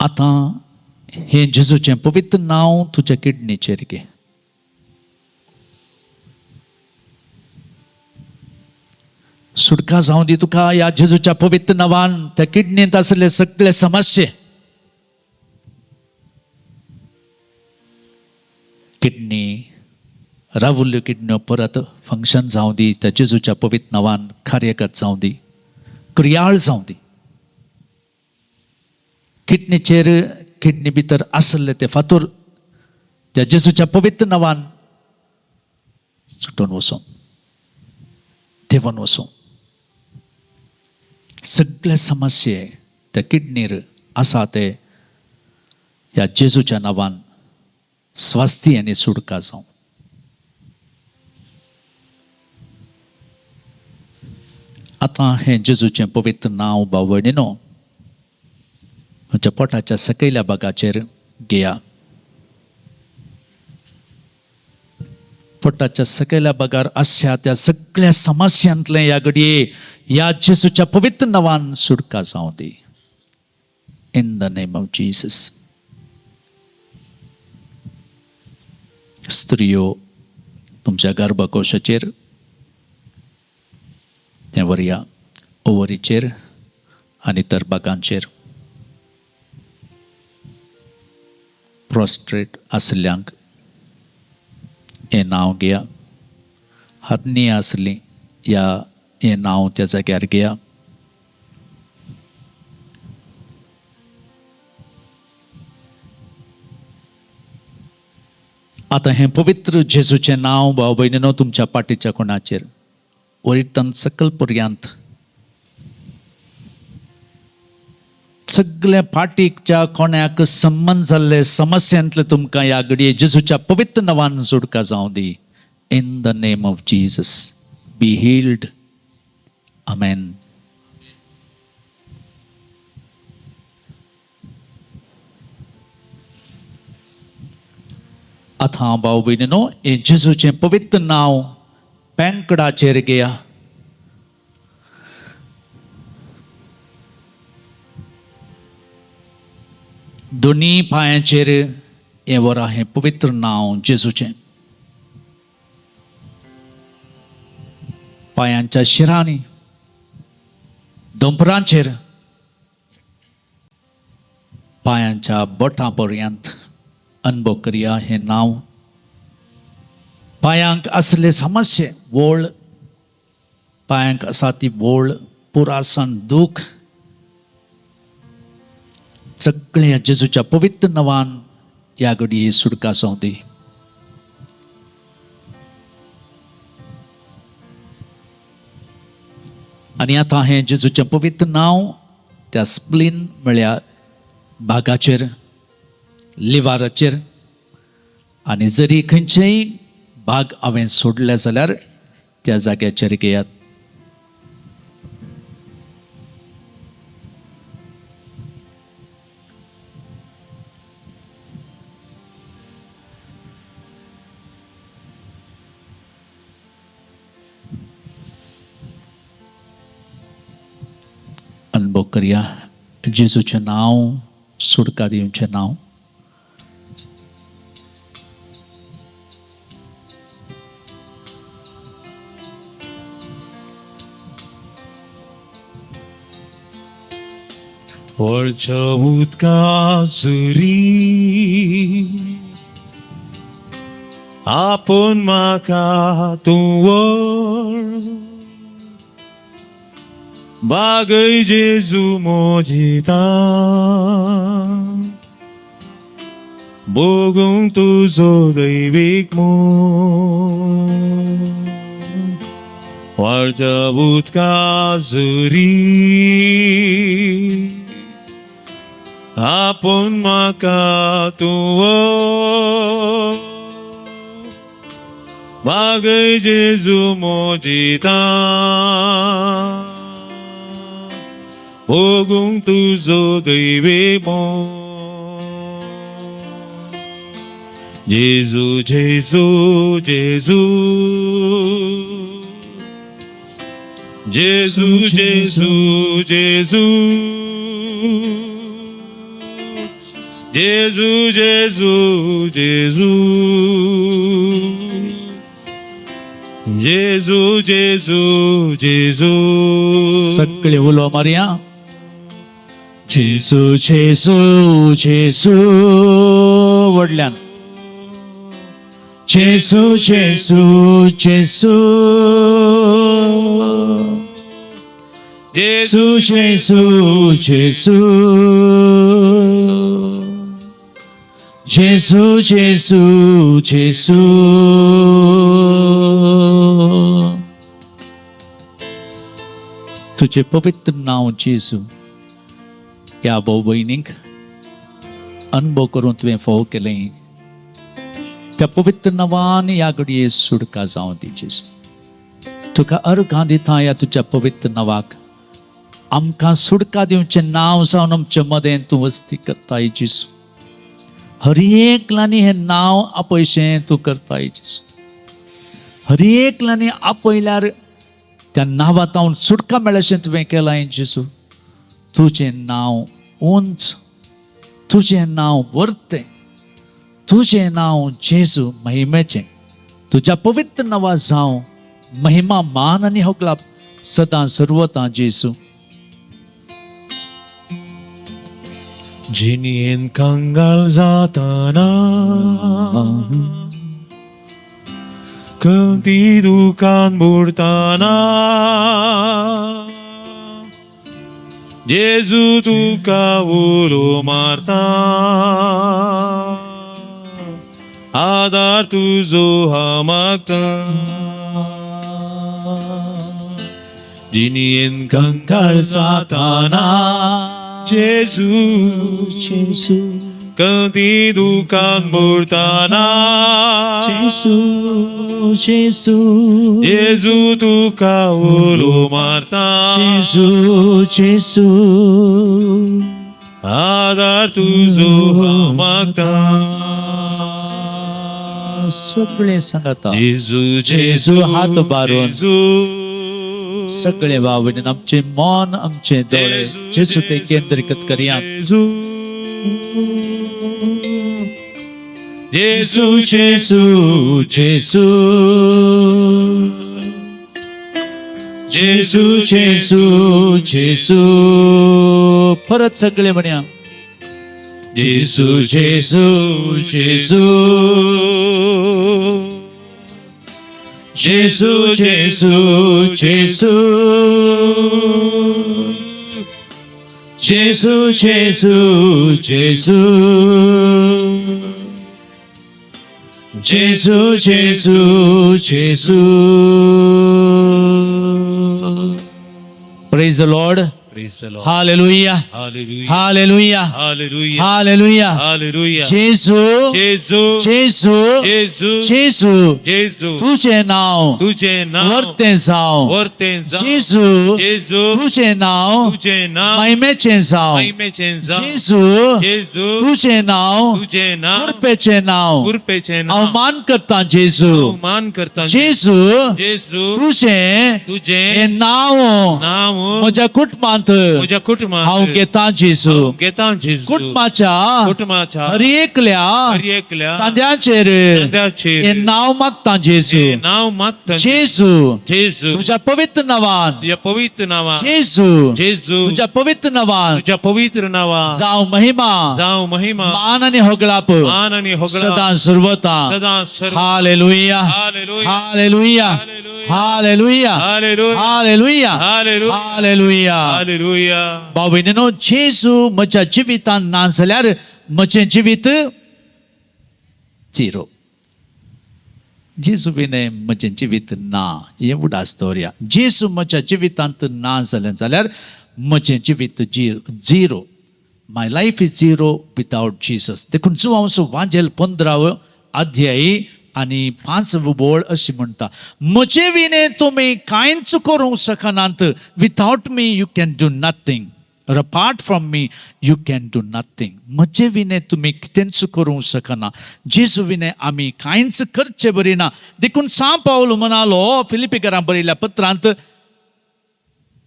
आतां हें जेजूचें पवित्र नांव तुज्या किडनीचेर घे. सुटका जावं दी तुका ह्या जेजूच्या पवित्र नांवान. त्या किडनींत आसले सगळे समस्ये, किडनी रावुल्ल्यो किडन्यो परत फंक्शन जावं दी त्या जेजूच्या पवित्र नांवान, कार्यकर्त जावं दी, क्रियाळ जावं दी. किडनीचेर, किडनी भितर आसले ते फातूर त्या जेजूच्या पवित्र नांवान सुटून वचूं. देवान वचूं. सगळे समस्ये त्या किडनीर आसा ते ह्या जेजूच्या नांवान स्वास्थी आनी सुटका जावं. आतां हें जेजूचें पवित्र नांव भाव भयणीनो म्हज्या पोटाच्या सकयल्या भागाचेर घेया. पोटाच्या सकयल्या भागार आसच्या त्या सगळ्या समस्यांतलें ह्या घडये ह्या जेजूच्या पवित्र नांवान सुटका जावं दी. In the name of Jesus. स्त्रियो तुमच्या गर्भकोशाचेर तें व्हरया, ओवरीचेर आनी इतर भागांचेर. प्रोस्ट्रेट आशिल्ल्यांक हें नांव घेया. हरनी आसली ह्या हें नांव त्या जाग्यार घेया. आतां हें पवित्र जेजूचें नांव भाव भयणीनो तुमच्या पाटीच्या कोणाचेर वयतान सकल पर्यांत सगल्या पाटीच्या कोण्याक संबंद जाल्ले समस्यांतले तुमकां ह्या घडये जेजूच्या पवित्र नांवान सुटका जावं दी. In the name of Jesus, be healed. Amen. आतां भाव भयणीनो हें जेजूचें पवित्र नांव पेंकडाचेर घेया. दोनी पांयांचेर हें वरा हें पवित्र नांव जेजूचें. पांयांच्या शिरांनी, दोंपरांचेर, पांयांच्या बोटां पर्यंत अनुभव करया हें नांव. पांयांक आसले समस्ये वोळ, पांयांक आसा ती वोळ, पुरासन दूख सगळें ह्या जेजूच्या पवित्र नांवान ह्या घडये सुटका जावं दी. आनी आतां हें जेजूचें पवित्र नांव त्या स्प्लीन म्हळ्यार भागाचेर, लिवाराचेर आनी जरी खंयचेय भाग हांवें सोडले जाल्यार त्या जाग्याचेर घेयात. अनुभव करया जेजूचें नांव, सुटका दिवचें नांव. वरच्या उदका सुरी आपूण म्हाका तूं व्हर, बागय जेजू मोजिता, भोगूंक तुजो दैवीक मोग. वरच्या उदका सुरी आपूण म्हाका तूं व्हर, बागय जेजू मोजिता, भोगूंक तुजो दैवी मोग. जेजू जेजू जेजू जेजू जेजू जेजू जेजू जेजू जेजू जेजू जेजू जेजू. सगळे उलो मारया. जेजू जेजू जेजू, व्हडल्यान. जेजू जेजू जेजू जेजू जेजू जेजू जेजू जेजू जेजू जेजू. तुजें पवित्र नांव जेजू ह्या भाव भयणींक अनुभव करून तुवें फोव केलें त्या पवित्र नांवान ह्या घडये सुटका जावं दी जेजू. तुका अर्घां दिता ह्या तुज्या पवित्र नांवाक. आमकां सुटका दिवचें नांव जावन आमचे मदें तूं वस्ती करताय जेजू. हर एकल्यानी हें नांव आपयशें तूं करताय जेजू. हर एकल्यानी आपयल्यार त्या नांवा तावन सुटका मेळशें तुवें केलां जेजू. तुजें नांव उंच, तुजें नांव वर्तें, तुजें नांव जेजू महिमेचें. तुज्या पवित्र नांवा जावं महिमा, मान आनी होगलाप सदां सर्वतां जेजू. जिणेन कंगाल जाताना, खंती दुकान बुडताना, जेजू तुका उलो मारता, आदार तुजो हांव मागता. जिणेन कंगाल जाताना जेजू, जेजू, खंती दुकान बुडताना, जेजू, जेजू, जेजू तुका उलो मारता, जेजू, जेजू, आदार तुजो हांव मागता. सगळे सांगता. जेजू, जेजू, हात बारून. जेजू, सगळे भाव, आमचे मन, आमचे दोळे जेजू ते केंद्रीकृत करया. जेजू, जेजू, जेजू, जेजू, जेजू, जेजू, जेजू. परत सगळे म्हणया. जेजू, जेजू, जेजू, जेजू, जेजू, जेजू, जेजू, जेजू, जेजू, जेजू, जेजू, जेजू. Praise the Lord. Praise the Lord. Hallelujah. Hallelujah. Hallelujah. Hallelujah. Hallelujah. Hallelujah. जेजू, जेजू, जेजू, जेजू, जेजू, जेजू, तुझे नांव तुझे नाव वर्तें जावं. वर्तें जावं. जेजू, जेजू, तुझे नांव तुझे नाव महिमेचें जावं. महिमेचें जावं. जेजू, जेजू, तुझे नांव तुझे नाव कृपेचें नांव. कृपेचें नाव. अवमान करता जेजू. मान करता. जेजू, जेजू, तुझें तुझे हें नांव नाव म्हज्या कुटुंबांत म्हज्या कुटुंबांत हांव घेतां जेजू. घेता जेजू. कुटुंबाच्या कुटुंबाच्या हर एकल्या हर एकल्या सांद्याचेर सांद्याचेर हें नांव मागता जेजू. हें नाव मागता. जेजू, जेजू, तुझ्या पवित्र नांवान. तुझ्या पवित्र नावा. जेजू, जेजू, तुझ्या पवित्र नांवान तुझ्या पवित्र नावा जावं महिमा, जावं महिमा, मान आनी होगळाप मान आनी होगळाप सदां सर्वता. सदां सर्व. Hallelujah. Hallelujah. Hallelujah. Hallelujah. Hallelujah. Hallelujah. Hallelujah. Hallelujah. Hallelujah. भाव भयणीनो, जेजू म्हज्या जिवितान ना जाल्यार म्हजें जिवीत झिरो. जेजू विणें म्हजें जिवीत ना हें उडास दवरया. जेजू म्हज्या जिवितांत ना जालें जाल्यार म्हजें जिवीत zero. My life is zero without Jesus. देखून जुवांचो वांजेल 15वो अध्यायी आनी 5वो बोळ अशी म्हणटा, म्हजे विणें तुमी कांयच करूंक शकनात. Without me you can do nothing, or apart from me you can do nothing. म्हजे विणें तुमी कितेंच करूंक शकना. जेजू विणें आमी कांयच करचे बरी ना. देखून सां पावल म्हणालो फिलिपीकरां बरयल्ल्या पत्रांत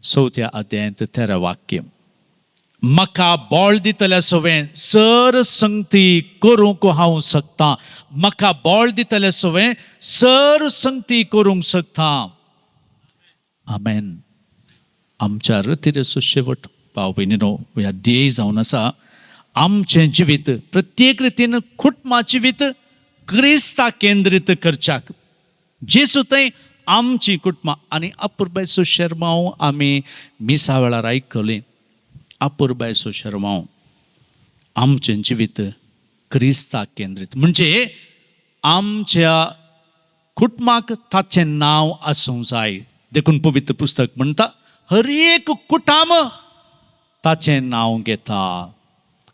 4थ्या अध्यायांत 13 वाक्य, म्हाका बळ दितल्या सवें सर संगती करूंक हांव शकता. म्हाका बळ दितल्या सवें सर संगती करूंक शकता. आमेन. आमच्या रतिरेचो शेवट, भाव भयणीनो, ह्या ध्येय जावन आसा आमचें जिवीत प्रत्येक रितीन कुटुंबा जिवीत क्रिस्ता केंद्रीत करच्याक. जेजू थंय आमची कुटुंबां आनी अपुरबायचो शेरमांव आमी मिसा वेळार आयकली. अपुरबायचो शेरमांव, आमचें जिवीत क्रिस्ता केंद्रीत म्हणजे आमच्या कुटुंबाक ताचें नांव आसूंक जाय. देखून पवित्र पुस्तक म्हणटा, हर एक कुटाम ताचें नांव घेता.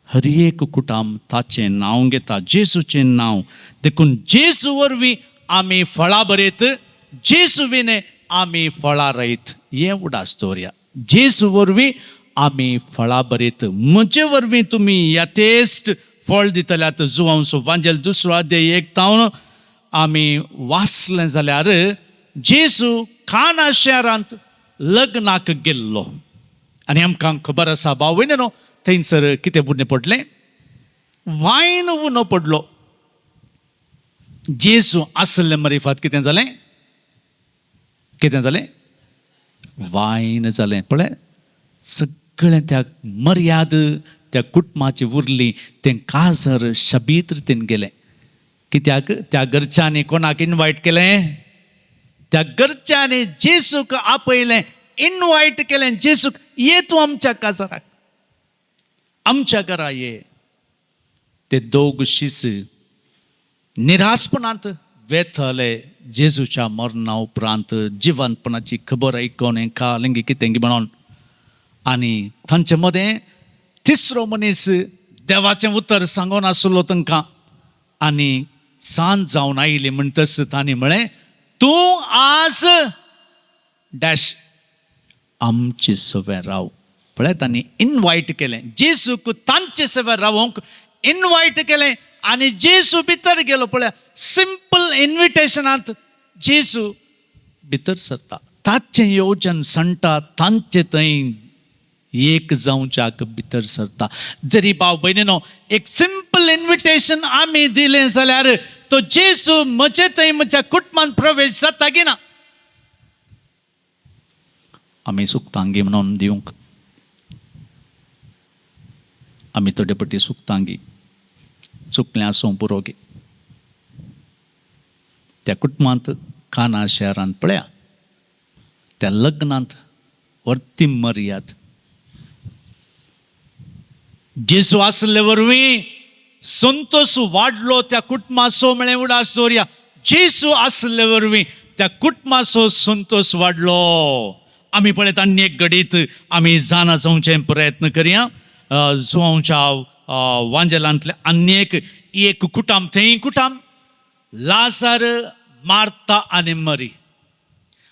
हर एक कुटाम ताचें नांव घेता, जेजूचें नांव. देखून जेजू वरवीं आमी फळां बरयत, जेजू विणे आमी फळां रयत. हें उडास दवरया, जेजू वरवीं आमी फळां बरयत. म्हजे वरवीं तुमी यथेश्ट फळ दितल्यात. जुवांसो वांजेल दुसरो अध्याय एक तावन आमी वाचलें जाल्यार जेजू काना शहरांत लग्नाक गेल्लो आनी आमकां खबर आसा भाव भयणीनो, थंयसर कितें उणें पडलें? वायन उणो पडलो. जेजू आसले मरिफात कितें जालें? कितें जालें? वायन जालें. पळय सगळें त्या मर्याद त्या कुटुंबाची उरली, तें काजर शबीत रितीन गेलें. कित्याक त्या घरच्यांनी कोणाक इनवायट केलें? त्या घरच्यांनी जेजूक आपयलें, इनवायट केलें जेजूक, ये तूं आमच्या काजाराक, आमच्या घरा ये. ते दोग शीस निराशपणांत वेतले जेजूच्या मरणा उपरांत, जिवंतपणाची खबर आयकून हेंका लिंगी कितें म्हणून. आनी तांचे मदें तिसरो मनीस देवाचें उतर सांगून आसलो तांकां. आनी सांज जावन आयली म्हणटच तांणी म्हळें, तूं आज डॅश आमचे सवें राव. पळय तांणी इनवायट केलें जेजूक, तांचे सवें रावोंक इनवायट केलें आनी जेजू भितर गेलो. पळय सिंपल इनविटेशनांत जेजू भितर सरता, ताचें येवजण सांडटा, तांचे थंय एक जावच्याक भितर सरता. जरी भाव भयणीनो एक सिंपल इनविटेशन आमी दिलें जाल्यार तो जेजू म्हजे थंय म्हज्या कुटुंबान प्रवेश जाता की ना? आमी चुकतांगी म्हणून दिवंक आमी थोडे पटी चुकतांगी, चुकलें आसूं पुरो गी. त्या कुटुंबांत काना शहरांत पळया त्या लग्नांत वर्ती मर्याद जेजू आसले वरवीं संतोष वाडलो त्या कुटुंबाचो. म्हळें उडास दवरया, जेजू आसले वरवीं त्या कुटुंबाचो संतोष वाडलो. आमी पळयता आनी एक घडीत आमी जाणा जावचे प्रयत्न करया. जुवांच्या वांजेलांतले आनी एक एक कुटाम, थंय कुटाम लाजार, मार्ता आनी मरी.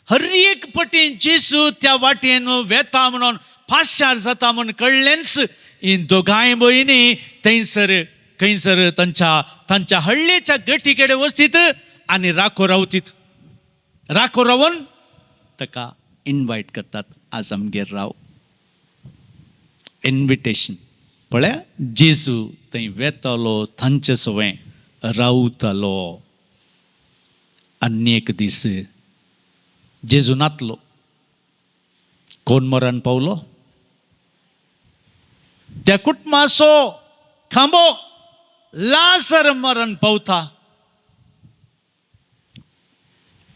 हर एक पटी जेजू त्या वाटेन वेता म्हणून, पाशार जाता म्हणून कळ्ळेंच, ही दोगांय भयणी थंयसर खंयसर तांच्या तांच्या हळ्ळेच्या गटी कडेन वचतीत आनी राखो रावतीत. राखो रावन ताका इनवायट करतात, आज आमगेर राव. इनविटेशन पळया, जेजू थंय वेतालो, तांचे सवें रावतालो. आनी एक दीस जेजू नातलो. कोण मरण पावलो? त्या कुटुंबाचो खांबो लाजर मरण पावता.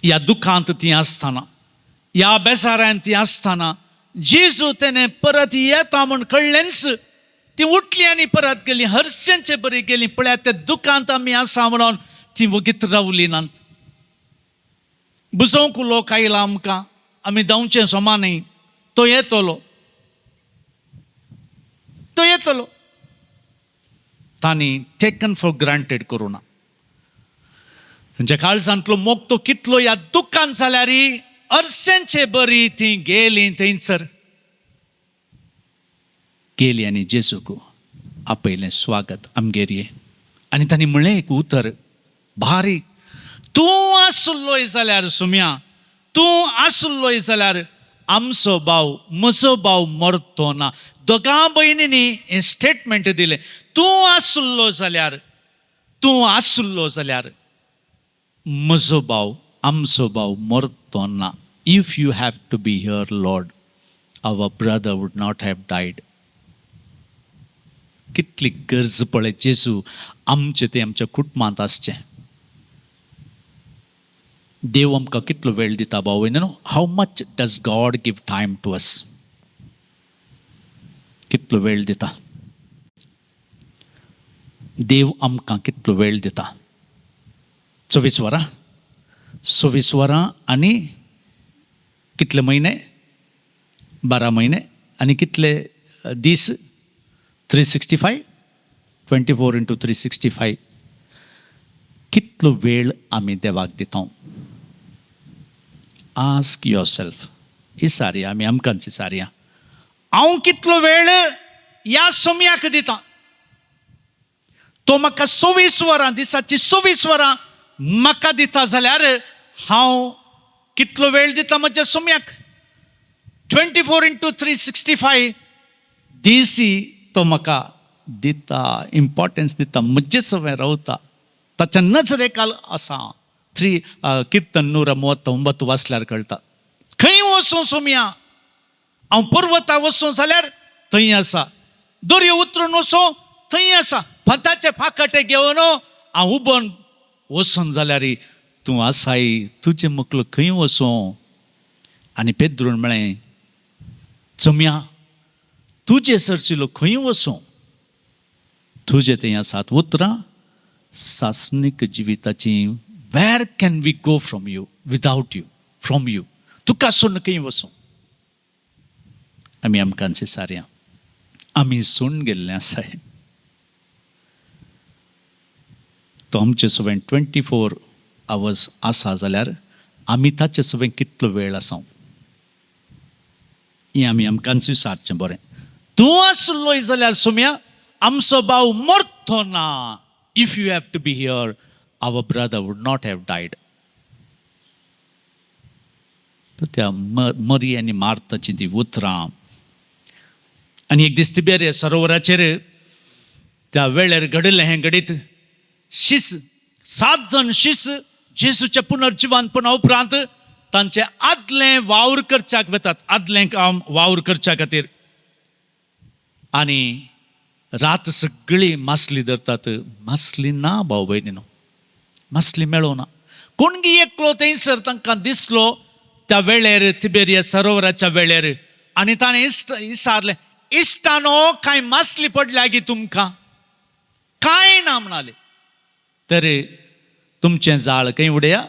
ह्या दुखांत ती आसतना, ह्या बेजारांत ती आसतना, जेजू तेणें परत येता म्हूण कळ्ळेंच, ती उठली आनी परत गेली, हरशेंचे बरी गेली. पळयात त्या दुखांत आमी आसा म्हणून ती वगीत रावली नात. बुजोवंक लोक आयला आमकां, आमी धांवचें समा न्ही, तो येतलो, तो येतलो. तांणी टेकन फॉर ग्रांटेड करूं ना. तांच्या काळजांतलो मोग तो कितलो, ह्या दुख्खान जाल्यार अर्शेंचे बरी ती गेली. थंयसर गेली आनी जेजूक आपयलें, स्वागत, आमगेर ये. आनी तांणी म्हणलें एक उतर भारी, तूं आसलोय जाल्यार सुम्या, तूं आसलोय जाल्यार आमचो भाव, म्हजो भाव मरतो ना. दोगां भयणींनी हें स्टेटमेंट दिलें, तूं आसलो जाल्यार, तूं आसलो जाल्यार म्हजो भाव, आमचो भाव मरतो ना. If you have to be here, Lord, our brother would not have died. कितली गरज पळय जेजू आमचे ते आमच्या कुटुंबांत आसचें. देव आमकां कितलो वेळ दिता भाव न्हू? How much does God give time to us? कितलो वेळ दिता देव आमकां? कितलो वेळ दिता? 24 वरां, 24 वरां आनी कितले म्हयने? 12 म्हयने आनी कितले दीस? 365. 24 into 365. कितलो वेळ आमी देवाक दिता? Ask yourself. इसारया आमी आमकांच इसारया, हांव कितलो वेळ ह्या सोमयाक दिता? तो म्हाका 24 वरां, दिसाची 24 वरां म्हाका दिता जाल्यार हांव कितलो वेळ दिता म्हज्या सोमयाक? 24 into 365 दीसी तो म्हाका दिता, इम्पॉर्टन्स दिता, म्हजे सवें रावता, ताच्या नजरेखाल आसा. थ्री किर्तन 139 वाचल्यार कळटा. खंय वचूं सोमया, हांव पर्वता वचूं जाल्यार थंय आसा, दर्यो उतरून वचूं थंय आसा, फांताचे फाकाटे घेवन हांव उबोन वचून जाल्यार तूं आसाय. तुजें मुखलो खंय वचूं? आनी पेद्रून म्हळें, चमया, तुजे सरशिलो खंय वचूं? तुजे थंय आसात उतरां सासणीक जिविताची. Where can we go from you, without you, from you? तुका सोडून खंय वचूं? आमी आमकांचे सारया, आमी सोडून गेल्ले आसाय. तो आमचे सवें 24 आवर्स आसा जाल्यार आमी ताचे सवें कितलो वेळ आसा हें आमी आमकांच विचारचें बरें. तूं आसलोय जाल्यार सोम्या, आमचो भाव मरतो ना. If you have to be here, our brother would not have died. त्या मरी आनी मार्ताची ती उतरां. आनी एक दीस तिबेर सरोवराचेर त्या वेळेर घडिल्लें हें घडीत. शीस, सात जण शीस जेजूच्या पुनर्जिवंतपणा उपरांत तांचे आदलें वावर करच्याक वतात, आदलें काम वावर करच्या खातीर. आनी रात सगळी मासली धरतात. मासली ना भाव भयणीनो, मासली मेळना. कोणगी एकलो थंयसर तांकां दिसलो त्या वेळेर, तिबेरिया सरोवराच्या वेळेर. आनी ताणें इश्ट विचारलें, इश्टानो, कांय मासली पडल्या गी तुमकां? कांय ना म्हणाले. तर तुमचें जाळ खंय उडया?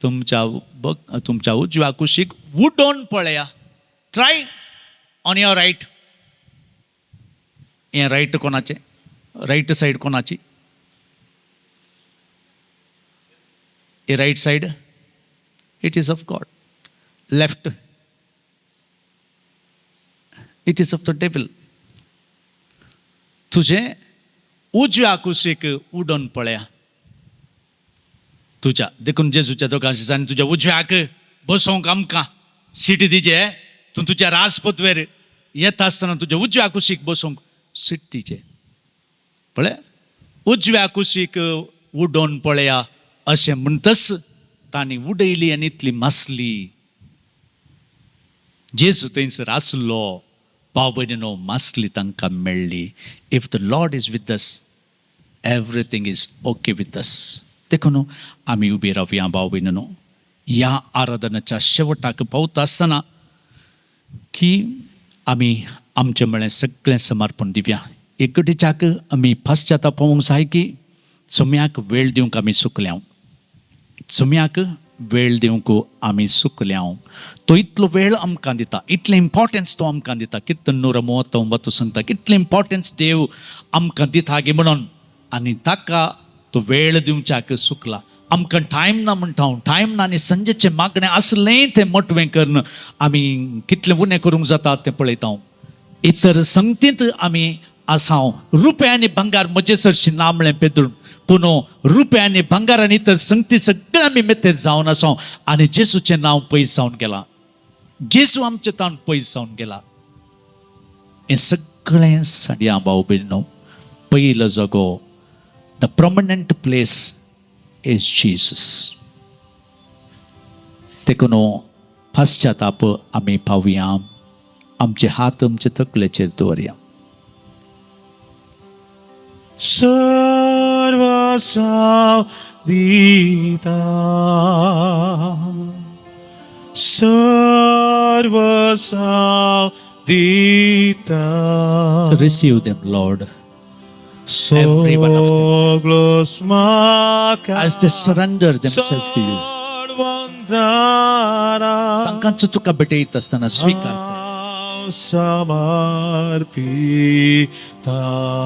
तुमच्या बग तुमच्या उजव्या कुशीक उडोवन पळया. Try on your right. हें रायट कोणाचें? रायट सायड कोणाची? हे right side, it is of God. Left, it is of the devil. तुजें उजव्या कुशीक उडोवन पळया तुज्या. देखून जेजूच्या दोगां शिसांनी तुज्या उजव्याक बसोवंक आमकां सीट दिजे. तूं तुज्या राजपदवेर येता आसतना तुज्या उजव्या कुशीक बसोवंक सीट दिजे. पळय, उजव्या कुशीक उडोवन पळया अशें म्हणटच तांणी उडयली आनी इतली मासली. जेजू थंयसर आसलो. भाव भयणीनो, मासली तांकां मेळ्ळी. If the Lord is with us, everything is okay with us. देखून आमी उबी रावया. भाव भयणीनो, ह्या आराधनाच्या शेवटाक पावता आसतना की आमी आमचें म्हळें सगळें समर्पण दिवया. एकटीच्याक आमी पश्चाताप पावूंक जाय की चोम्याक वेळ दिवंक आमी चुकल्या. चोम्याक वेळ दिवंक आमी चुकल्या. तो इतलो वेळ आमकां दिता, इतलें इम्पॉर्टन्स तो आमकां दिता. किर्तन 139 सांगता कितलें इम्पॉर्टन्स देव आमकां दिता गे म्हणून. आनी ताका तो वेळ दिवच्याक चुकला. आमकां टायम ना म्हणटा हांव, टायम ना. आनी संजेचें मागणें आसलें तें मोटवें करून आमी कितलें उणें करूंक जाता तें पळयता हांव. इतर संगतींत आमी आसाव. रुपें आनी भांगार म्हजे सरशी ना म्हळें पेद्रून, पूण रुपें आनी भांगार आनी इतर संगती सगळें आमी मेतेर जावन आसाव. आनी जेसूचें नांव पयस जावन गेलां. जेजू आमचें ताण पयस जावन गेला. हें सगळें साडया. भाव भयणीनो, पयलो जागो, the prominent place is Jesus. देखून पश्चाताप आमी पावया. आमचे हात आमचे तकलेचेर दवरया. सर्वस्व दिता, सर्वस्व दिता. Receive them, Lord, every one of them. सगळोच म्हाका As they surrender themselves to you. सर्वंजारा तांकांच तुका भेटयत आसतना स्वीकार कर. समर्पिता.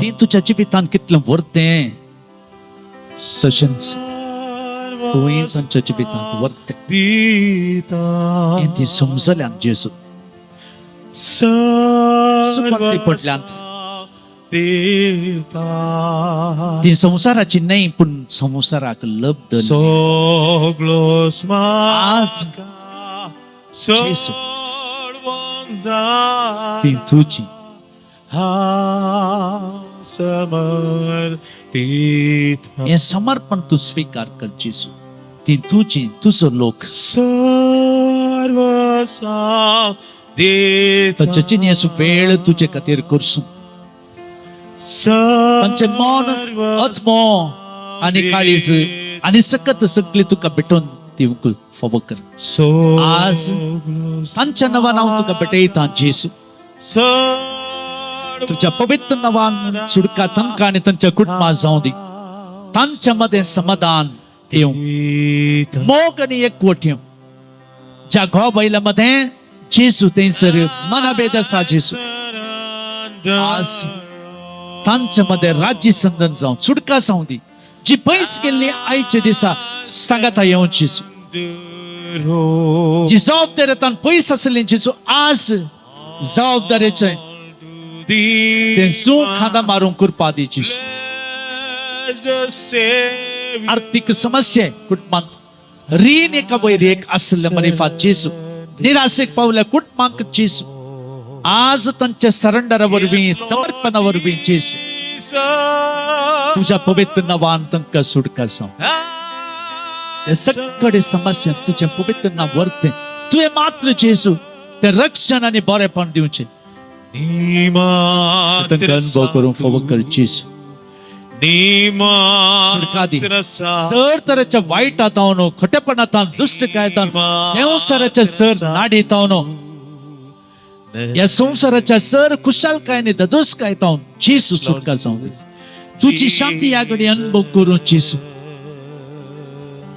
ती तुज्या जिवितान कितलें व्हरतें तशेंच तुवें तांच्या जिवितांत व्हरतें दिता. हें ती समजल्यान जेजू सुकती पडल्यांत. दिता. ती संवसाराची न्हय पूण संवसाराक लब्ध सगळोच आज म्हाका जेजू. सोडून जा. ती तुजी हांव समर्पिता. हें समर्पण तूं स्विकार कर जेजू. ती तुजी, तुजो लोक. सर्वस्व दिता. तांचे जिणेचो वेळ तुजे खातीर करसूं. तांचें मन, आत्मो आनी काळीज आनी सकत सगळी तुका भेटोवन दिवंक फावो कर. आज तांच्या नांवान हांव तुका भेटयतां जेजू. तुज्या पवित्र नांवान सुटका तांकां आनी तांच्या कुटुंबा जावं दी. तांच्या मदें समाधान येवं, मोग आनी एकवट येवं. ज्या घोव बायलां मदें जेजू थंयसर मनाभेद आसा जेजू, आज तांच्या मदें राज्य संदन जावं, सुटका जावं दी. जी पयस गेल्ली आयच्या दिसा सांगाता येवं जेजू. जी जबाबदारी तान पयस आसली जेजू, आज जबाबदारेचें तें जूं खांदा मारूंक कृपा दी जेजू. आर्थीक समस्या कुटुंबांत रीण एका वयर एक आसलें मरिफात जेजू, निराशेक पावल्या कुटुंबांक जेजू, आज तांच्या सरेंडरा वरवीं, समर्पणा वरवीं जेजू, तुज्या पवित्र नांवान तांकां सुटका जावं. हे सगळे समस्या तुजें पवित्र नांव व्हरतें तुवें मात्र जेजू तें रक्षण आनी बरेपण दिवचें. तांकां अनुभव करूंक फावो कर जेजू. सुटका दी. सर तरेच्या वायटा तावन, खोटेपणा तावन, दुश्टकाय तावन, देंवसाराच्या सर नाडी तावन, ह्या संवसाराच्या सर खुशालकाय आनी ददोसकाय तावन जेजू सुटका जावं दी. तुजी शांती ह्या घडी अनुभव करूं जेजू.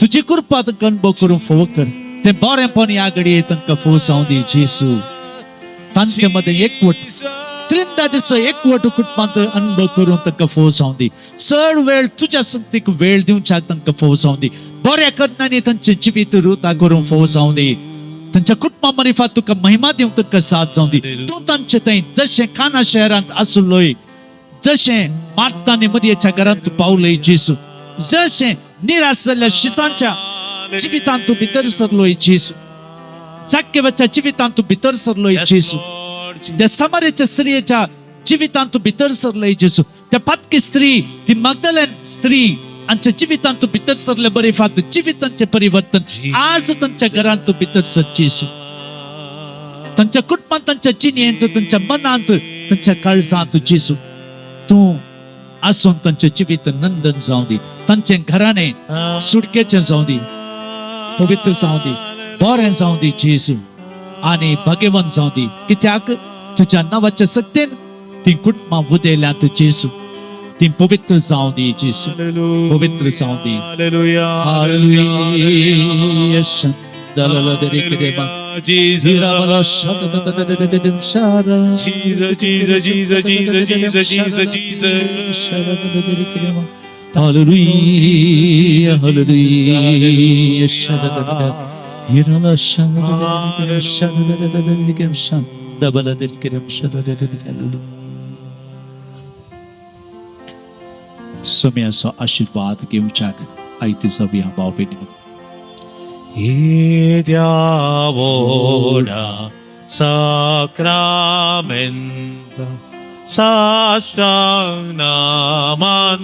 तुजी कृपा तांकां अनुभव करूंक फावो कर. तें बरेंपण ह्या घडये तांकां फावो जावं दी जेजू. तांचे मदें एकवट, त्रिंदा दिसा एकवट कुटुंबांत अनुभव करूंक तांकां फावो जावं दी. चड वेळ तुज्या संगतीक वेळ दिवच्याक तांकां फावो जावं दी. बऱ्या करणांनी तांचें जिवीत रुता करूंक फावो जावं दी. तांच्या कुटुंबा मरिफात तुका महिमा दिवंक तांकां साथ जावं दी. तूं तांचे थंय जशें काना शहरांत आसलोय, जशें मार्ता आनी मरियेच्या घरांत तूं पावलय जेजू, जशें निराश जाल्ल्या शिसांच्या जिवितांत तूं भितर सरलोय जेजू, जाक्केवाच्या जिवितांत तूं भितर सरलोय जेजू, त्या समारेच्या स्त्रियेच्या जिवितांत तूं भितर सरलय जेजू, त्या पातकी स्त्री, ती मगदलेन स्त्री आमच्या जिवितांत तूं भितर सरले बरे फात जिवितांचें परिवर्तन आज तांच्या घरांत तूं भितर सर जेजू. तांच्या कुटुंबांत, तांच्या जिणेंत, तांच्या मनांत, तांच्या काळजांत जेजू तूं आसून तांचें जिवीत नंदन जावं दी. तांचें घराणें सुटकेचें जावं दी, पवित्र जावं दी, बरें जावं दी जेजू आनी भाग्यवंत जावं दी. कित्याक तुज्या नांवाच्या सक्तेन ती कुटुंबां उदयल्यांत जेजू, ती पवित्र जावं दी जेजू, पवित्र जावं दी. Hallelujah. Jesus, Jesus, Jesus, Jesus, Jesus, Jesus, Jesus, Jesus. Hallelujah, hallelujah. सुम्याचो आशीर्वाद घेवच्याक आयते जावया भाव भयणीनो. येद्या व्हडा साक्रामेंता साष्टांग नमन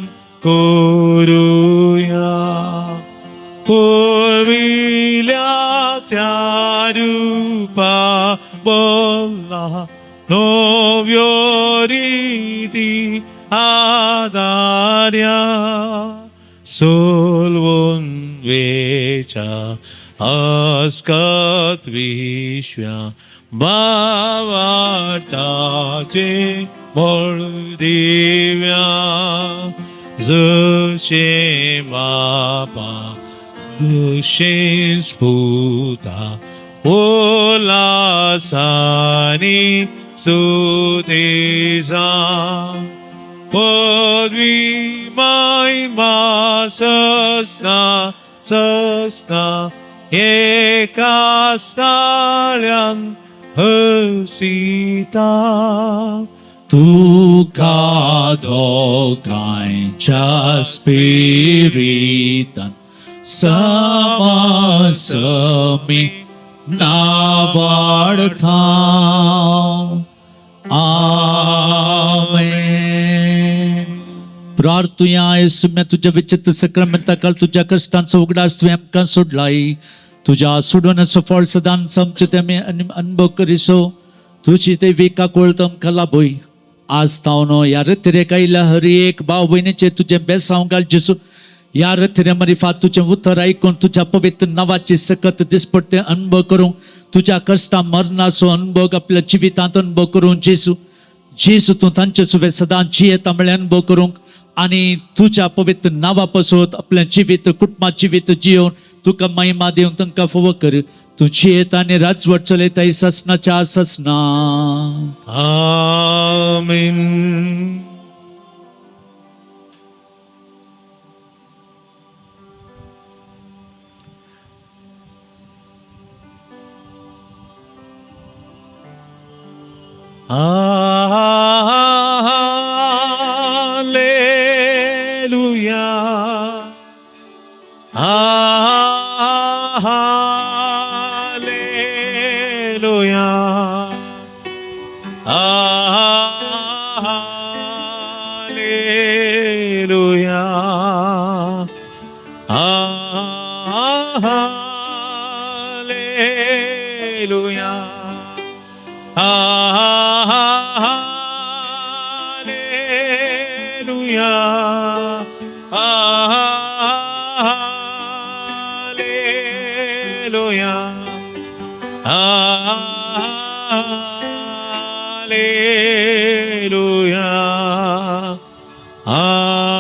करूया. पुर्विल्या त्या रूपा बोला नव्यो रिती आदार्या. सोलवून वेच्या अस्कत विश्व्या भावार्थाचे बळ दिव्या. जशें बापा तशेंच पुता उल्हासानी स्तुती पदवी महिमा सस्ना सस्ना एका साळ्यान हसीता. तुका दोगांयच्या स्पिरितान समासमी नावाडथा. आमेन. प्रार्थुया. येसुम्या, तुझ्या विचित्र सक्रमेंता काल तुझ्या कष्टांचो उगडास तुवें आमकां सोडलाय. तुज्या सोडवण्याचो फळ सदांच आमचे ते आमी अनुभव करिसो. तुजी ते विका कोळ आमकां लाभय. आज तावन ह्या रतिरेक आयल्या हर एक भाव भयणीचेर तुजें बेसांव घाल जेसू. ह्या रथिरे मरिफात तुजें उतर आयकून तुज्या पवित्र नांवाची सकत दिसपट्टे अनुभव करूंक, तुज्या कश्टां मरणाचो अनुभव आपल्या जिवितांत अनुभव करूंक जेसू. जेसू, तूं तांचे सुवे सदां जियेता म्हळ्यार अनुभव करूंक आनी तुज्या पवित्र नांवा पासत आपलें जिवीत, कुटुंबा जिवीत जियोवन तुका महिमा दिवन तांकां फावो कर. तूं जियेता आनी राजवट चलयता ससनाच्या ससना. आमेन. Alleluia. Alleluia. Alleluia. Alleluia. Alleluia. Alleluia. Alleluia. आमेन.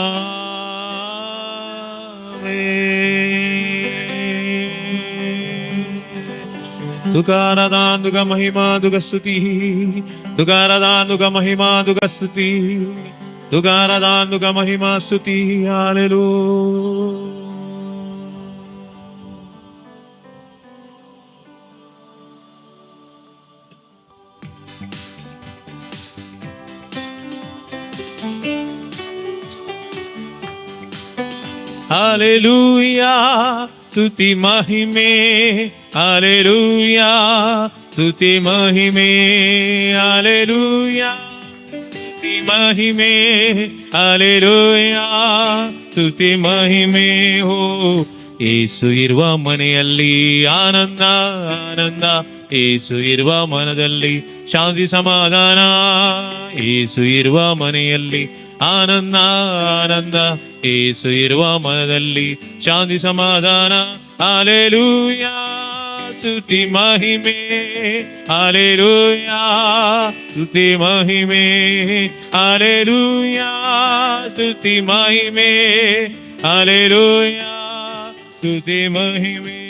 तुका आराधन, तुका महिमा, तुका स्तुती. तुका आराधन, तुका महिमा, तुका स्तुती. तुका आराधन, तुका महिमा, स्तुती. हालेलुया. हालेलुया, स्तुती महिमे. हालेलुया, स्तुती महिमे. हालेलुया, स्तुती महिमे. हालेलुया, ಸ್ತುತಿ ಮಹಿಮೆ. ಹೋ, ಏಸು ಇರುವ ಮನೆಯಲ್ಲಿ ಆನಂದ ಆನಂದ. ಏಸು ಇರುವ ಮನದಲ್ಲಿ ಶಾಂತಿ ಸಮಾಧಾನ. ಏಸು ಇರುವ ಮನೆಯಲ್ಲಿ ಆನಂದ ಆನಂದ. ಏಸು ಇರುವ ಮನದಲ್ಲಿ ಶಾಂತಿ ಸಮಾಧಾನ. ಹಾಲೆಲೂಯಾ, ಸ್ತುತಿ ಮಹಿಮೆ. ಹಾಲೆಲೂಯಾ, ಸ್ತುತಿ ಮಹಿಮೆ. ಹಾಲೆಲೂಯಾ, ಸ್ತುತಿ ಮಹಿಮೆ. ಹಾಲೆಲೂಯಾ, ಸ್ತುತಿ ಮಹಿಮೆ.